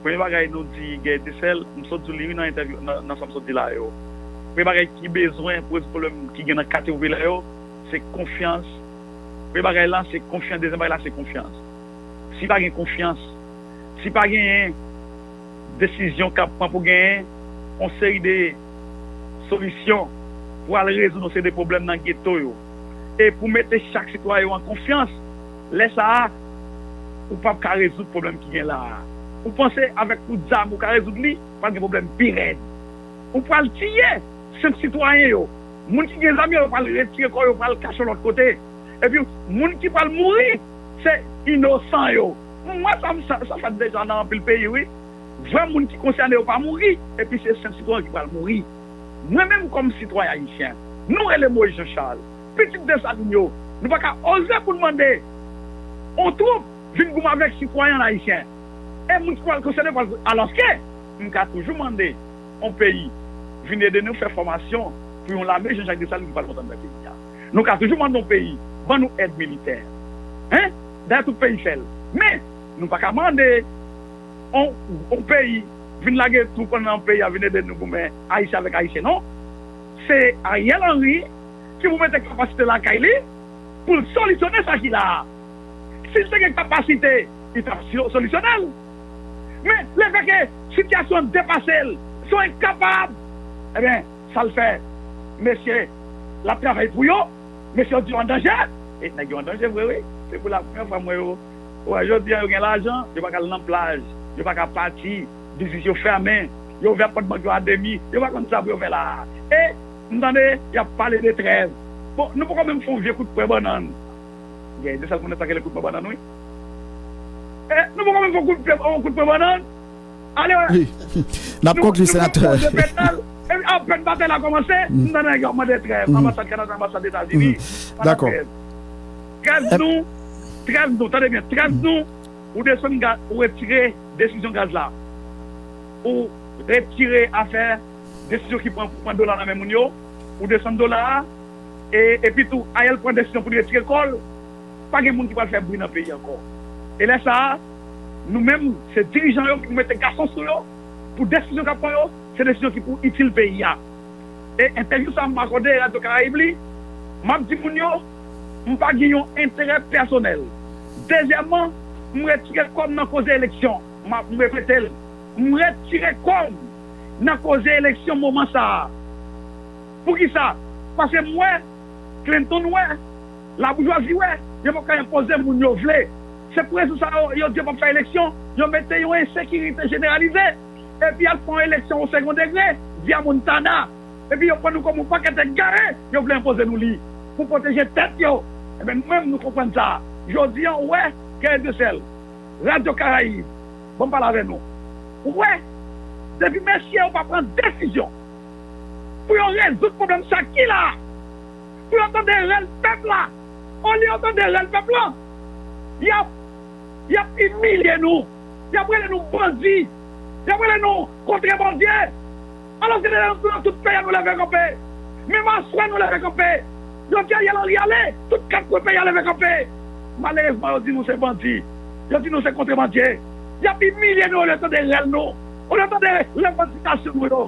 Premye bagay nou di Guy Desel, m sot di li wi nan entèvyou, nan, nan sa m sot di la yo. Premye bagay ki bezwen pou rezoud pwoblèm ki gen nan katye popilè yo, se konfyans. Premye bagay la, se konfyans. Dezyèm bagay la, se konfyans. Si pa gen konfyans, si pa genyen desizyon k ap pran pou genyen yon seri de solisyon pou al rezoud yon seri de pwoblèm nan geto yo, e pou mete chak sitwayen yo an konfyans, lè sa a, ou p ap ka rezoud pwoblèm ki gen la a. Ou panse avèk kout zam ou ka rezoud li, pral gen pwoblèm pi rèd. Ou pral tiye senp sitwayen yo. Moun ki gen zam yo, yo pral retire kò yo, yo pral kache lòt kote. Epi, moun ki pral mouri, se inosan yo. Mwen, sa, sa, sa fèt deja nan anpil peyi, wi. Vrè moun ki konsène yo pa mouri, epi se senp sitwayen ki pral mouri. Mwen menm, kòm sitwayen ayisyen, nou rele Moïse Jean Charles, pitit Desalin yo, nou pa ka oze pou n mande yon twoup vin goumen avèk sitwayen ayisyen. E moun ki pral konsène pral, alòske m ka toujou mande yon peyi vin ede nou fè fòmasyon pou yon lame Jean Jacques Dessalines ki pral monte anndan peyi a. Nou ka toujou mande yon peyi, ban nou èd militè. Hein? Dayè tout peyi fè l. Men, nou pa ka mande yon, yon peyi vin lage twoup nan peyi a, vin ede nou goumen, Ayisyen avèk Ayisyen, non. Se Ariel Henry ki pou mete kapasite lakay li pou l solisyone sa ki la a. Si l te gen kapasite, li t ap si-, solisyone l. Men, lefètke sitiyasyon an depase l, se yon enkapab, ebyen, sa l fè, mesye, l ap travay pou yo, mesye yo di yo an danje, e nèg yo an danje vre, wi. Se pou la premyè fwa m wè yo. Ou wè, jodi a, yo gen lajan, yo pa ka al nan plaj, yo pa ka pati, biznis yo fèmen, yo ouvè pòt bank yo a demi, yo pa konn sa pou yo fè la a. E, m tande, y ap pale de trèv. Bon, nou poko menm fè yon vye kout pwen bannann. Gen de sèl moun nan ta rele kout pwen bannann, wi. E, nou poko menm fè yon kout pwen, yon kout pwen bannann. Ale wè. Wi. N ap konkli, senatè. Epi apèn batay la kòmanse, m tande nèg yo ap mande trèv. Anbasad Kanada, anbasad Etazini. Dakò. Trèv nou, trèv nou, tande byen, trèv nou, ou desann gaz, ou retire desizyon gaz la. Ou retire afè desizyon ki pran pou pran dola nan men moun yo, ou desann dola a, e, epi tou, Ariel pran desizyon pou l retire kò l, pa gen moun ki pral fè bri nan peyi ankò. E lè sa a, nou menm, se dirijan yo ki pou mete gason sou yo, pou desizyon k ap pran yo, se desizyon ki pou itil peyi a. E entèvyou sa a m akòde Radyo Karayib li, m ap di moun yo, m pa gen yon enterè pèsonèl. Dezyèmman, m retire kò m nan koze eleksyon. M ap, m repete l, m retire kò m nan koze eleksyon moman sa a. Poukisa? Paske m wè, Clinton wè, laboujwazi wè, yo p ap ka enpoze moun yo vle. Se pou rezon sa yo, yo di yo p ap fè eleksyon, yo mete yon ensekirite jeneralize, epi y al fè yon eleksyon o segon degre, via Montana. Epi yo pran nou kòm yon pakèt egare, yo vle enpoze nou li. Pou pwoteje tèt yo. Ebyen, nou menm, nou konprann sa. Jodi a, ou wè, Guerrier de Sèl, Radyo Karayib, ban m pale avè nou. Ou wè, depi mesye yo pa pran desizyon pou yo rezoud pwoblèm sa ki la, pou yo tande rèl pèp la, olye yo tande rèl pèp la, y ap, y ap imilye nou, y ap rele nou bandi, y ap rele nou kontrebandye. Alòske deja nou nan tout peyi a nou leve kanpe. Menm aswè nou leve kanpe. Yo di Ariel Henry ale, tout kat kwen peyi a leve kanpe. Malerezman, yo di nou se bandi. Yo di nou se kontrebandye. Y ap imilye nou olye tande rèl nou, olye tande revandikasyon nou yo.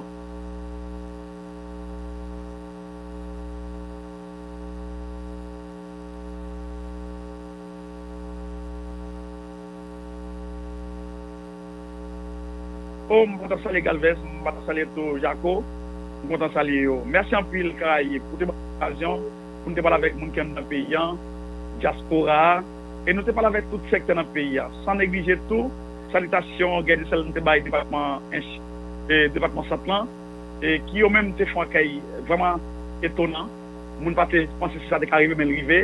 Oh, m kontan salye Galvez, m kontan salye tou Jako, m kontan salye yo. Mèsi anpil Karayib pou te ban m okazyon pou m te pale avèk moun ki anndan peyi a, dyaspora a, e nou te pale avèk tout sektè nan peyi a, san neglije tou salitasyon Guerrier de Sèl m te bay depatman Ench, e, depatman Sant lan, e ki yo menm te fè yon akèy vrèman etonan. Moun pa te panse si sa te ka rive, men l rive.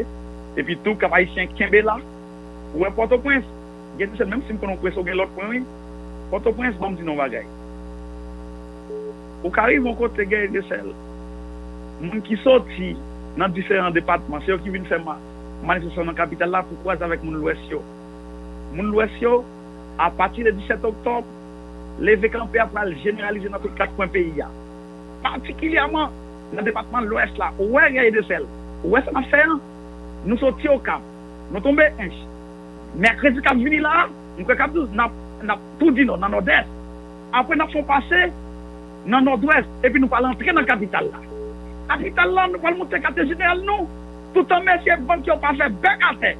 Epi tou, Kap Ayisyen kenbe la. Ou wè Pòtoprens, Guerrier de Sèl, menm si m konnen w prese, w gen lòt pwen, wi. Pòtoprens, ban m di nou yon bagay. Ou ka rive yon kote, Guerrier de Sèl, moun ki soti nan diferan depatman, se yo ki vin fè ma-, manifestasyon nan kapital la pou kwaze avèk moun Lwès yo. Moun Lwès yo, apati de disèt oktòb, leve kanpe a pral jeneralize nan tout kat kwen peyi a, patikilyèman nan depatman Lwès la. Ou wè Guerrier de Sèl, ou wè sa n ap fè an? Nou soti Okap, nou tonbe Ench. Mèkredi k ap vini la a, m kwè k ap di w, n ap, n ap tou di non nan Nòdès. Apre, n ap fè yon pase nan Nòdwès, epi nou pral antre nan kapital la. Kapital la, nou pral monte katye jeneral nou. Toutan mesye bank yo pa fè bèk atè,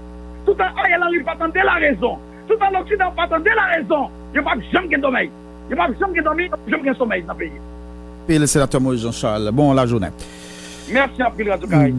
toutan Ariel Henry pa tande larezon, toutan loksidan pa tande larezon, yo p ap janm gen dòmèy. Yo p ap janm gen dòmi, yo p ap janm gen somèy nan peyi. Pil senatè Moïse Jean Charles. Bon lajounen. Mèsi anpil, Radyo Karayib.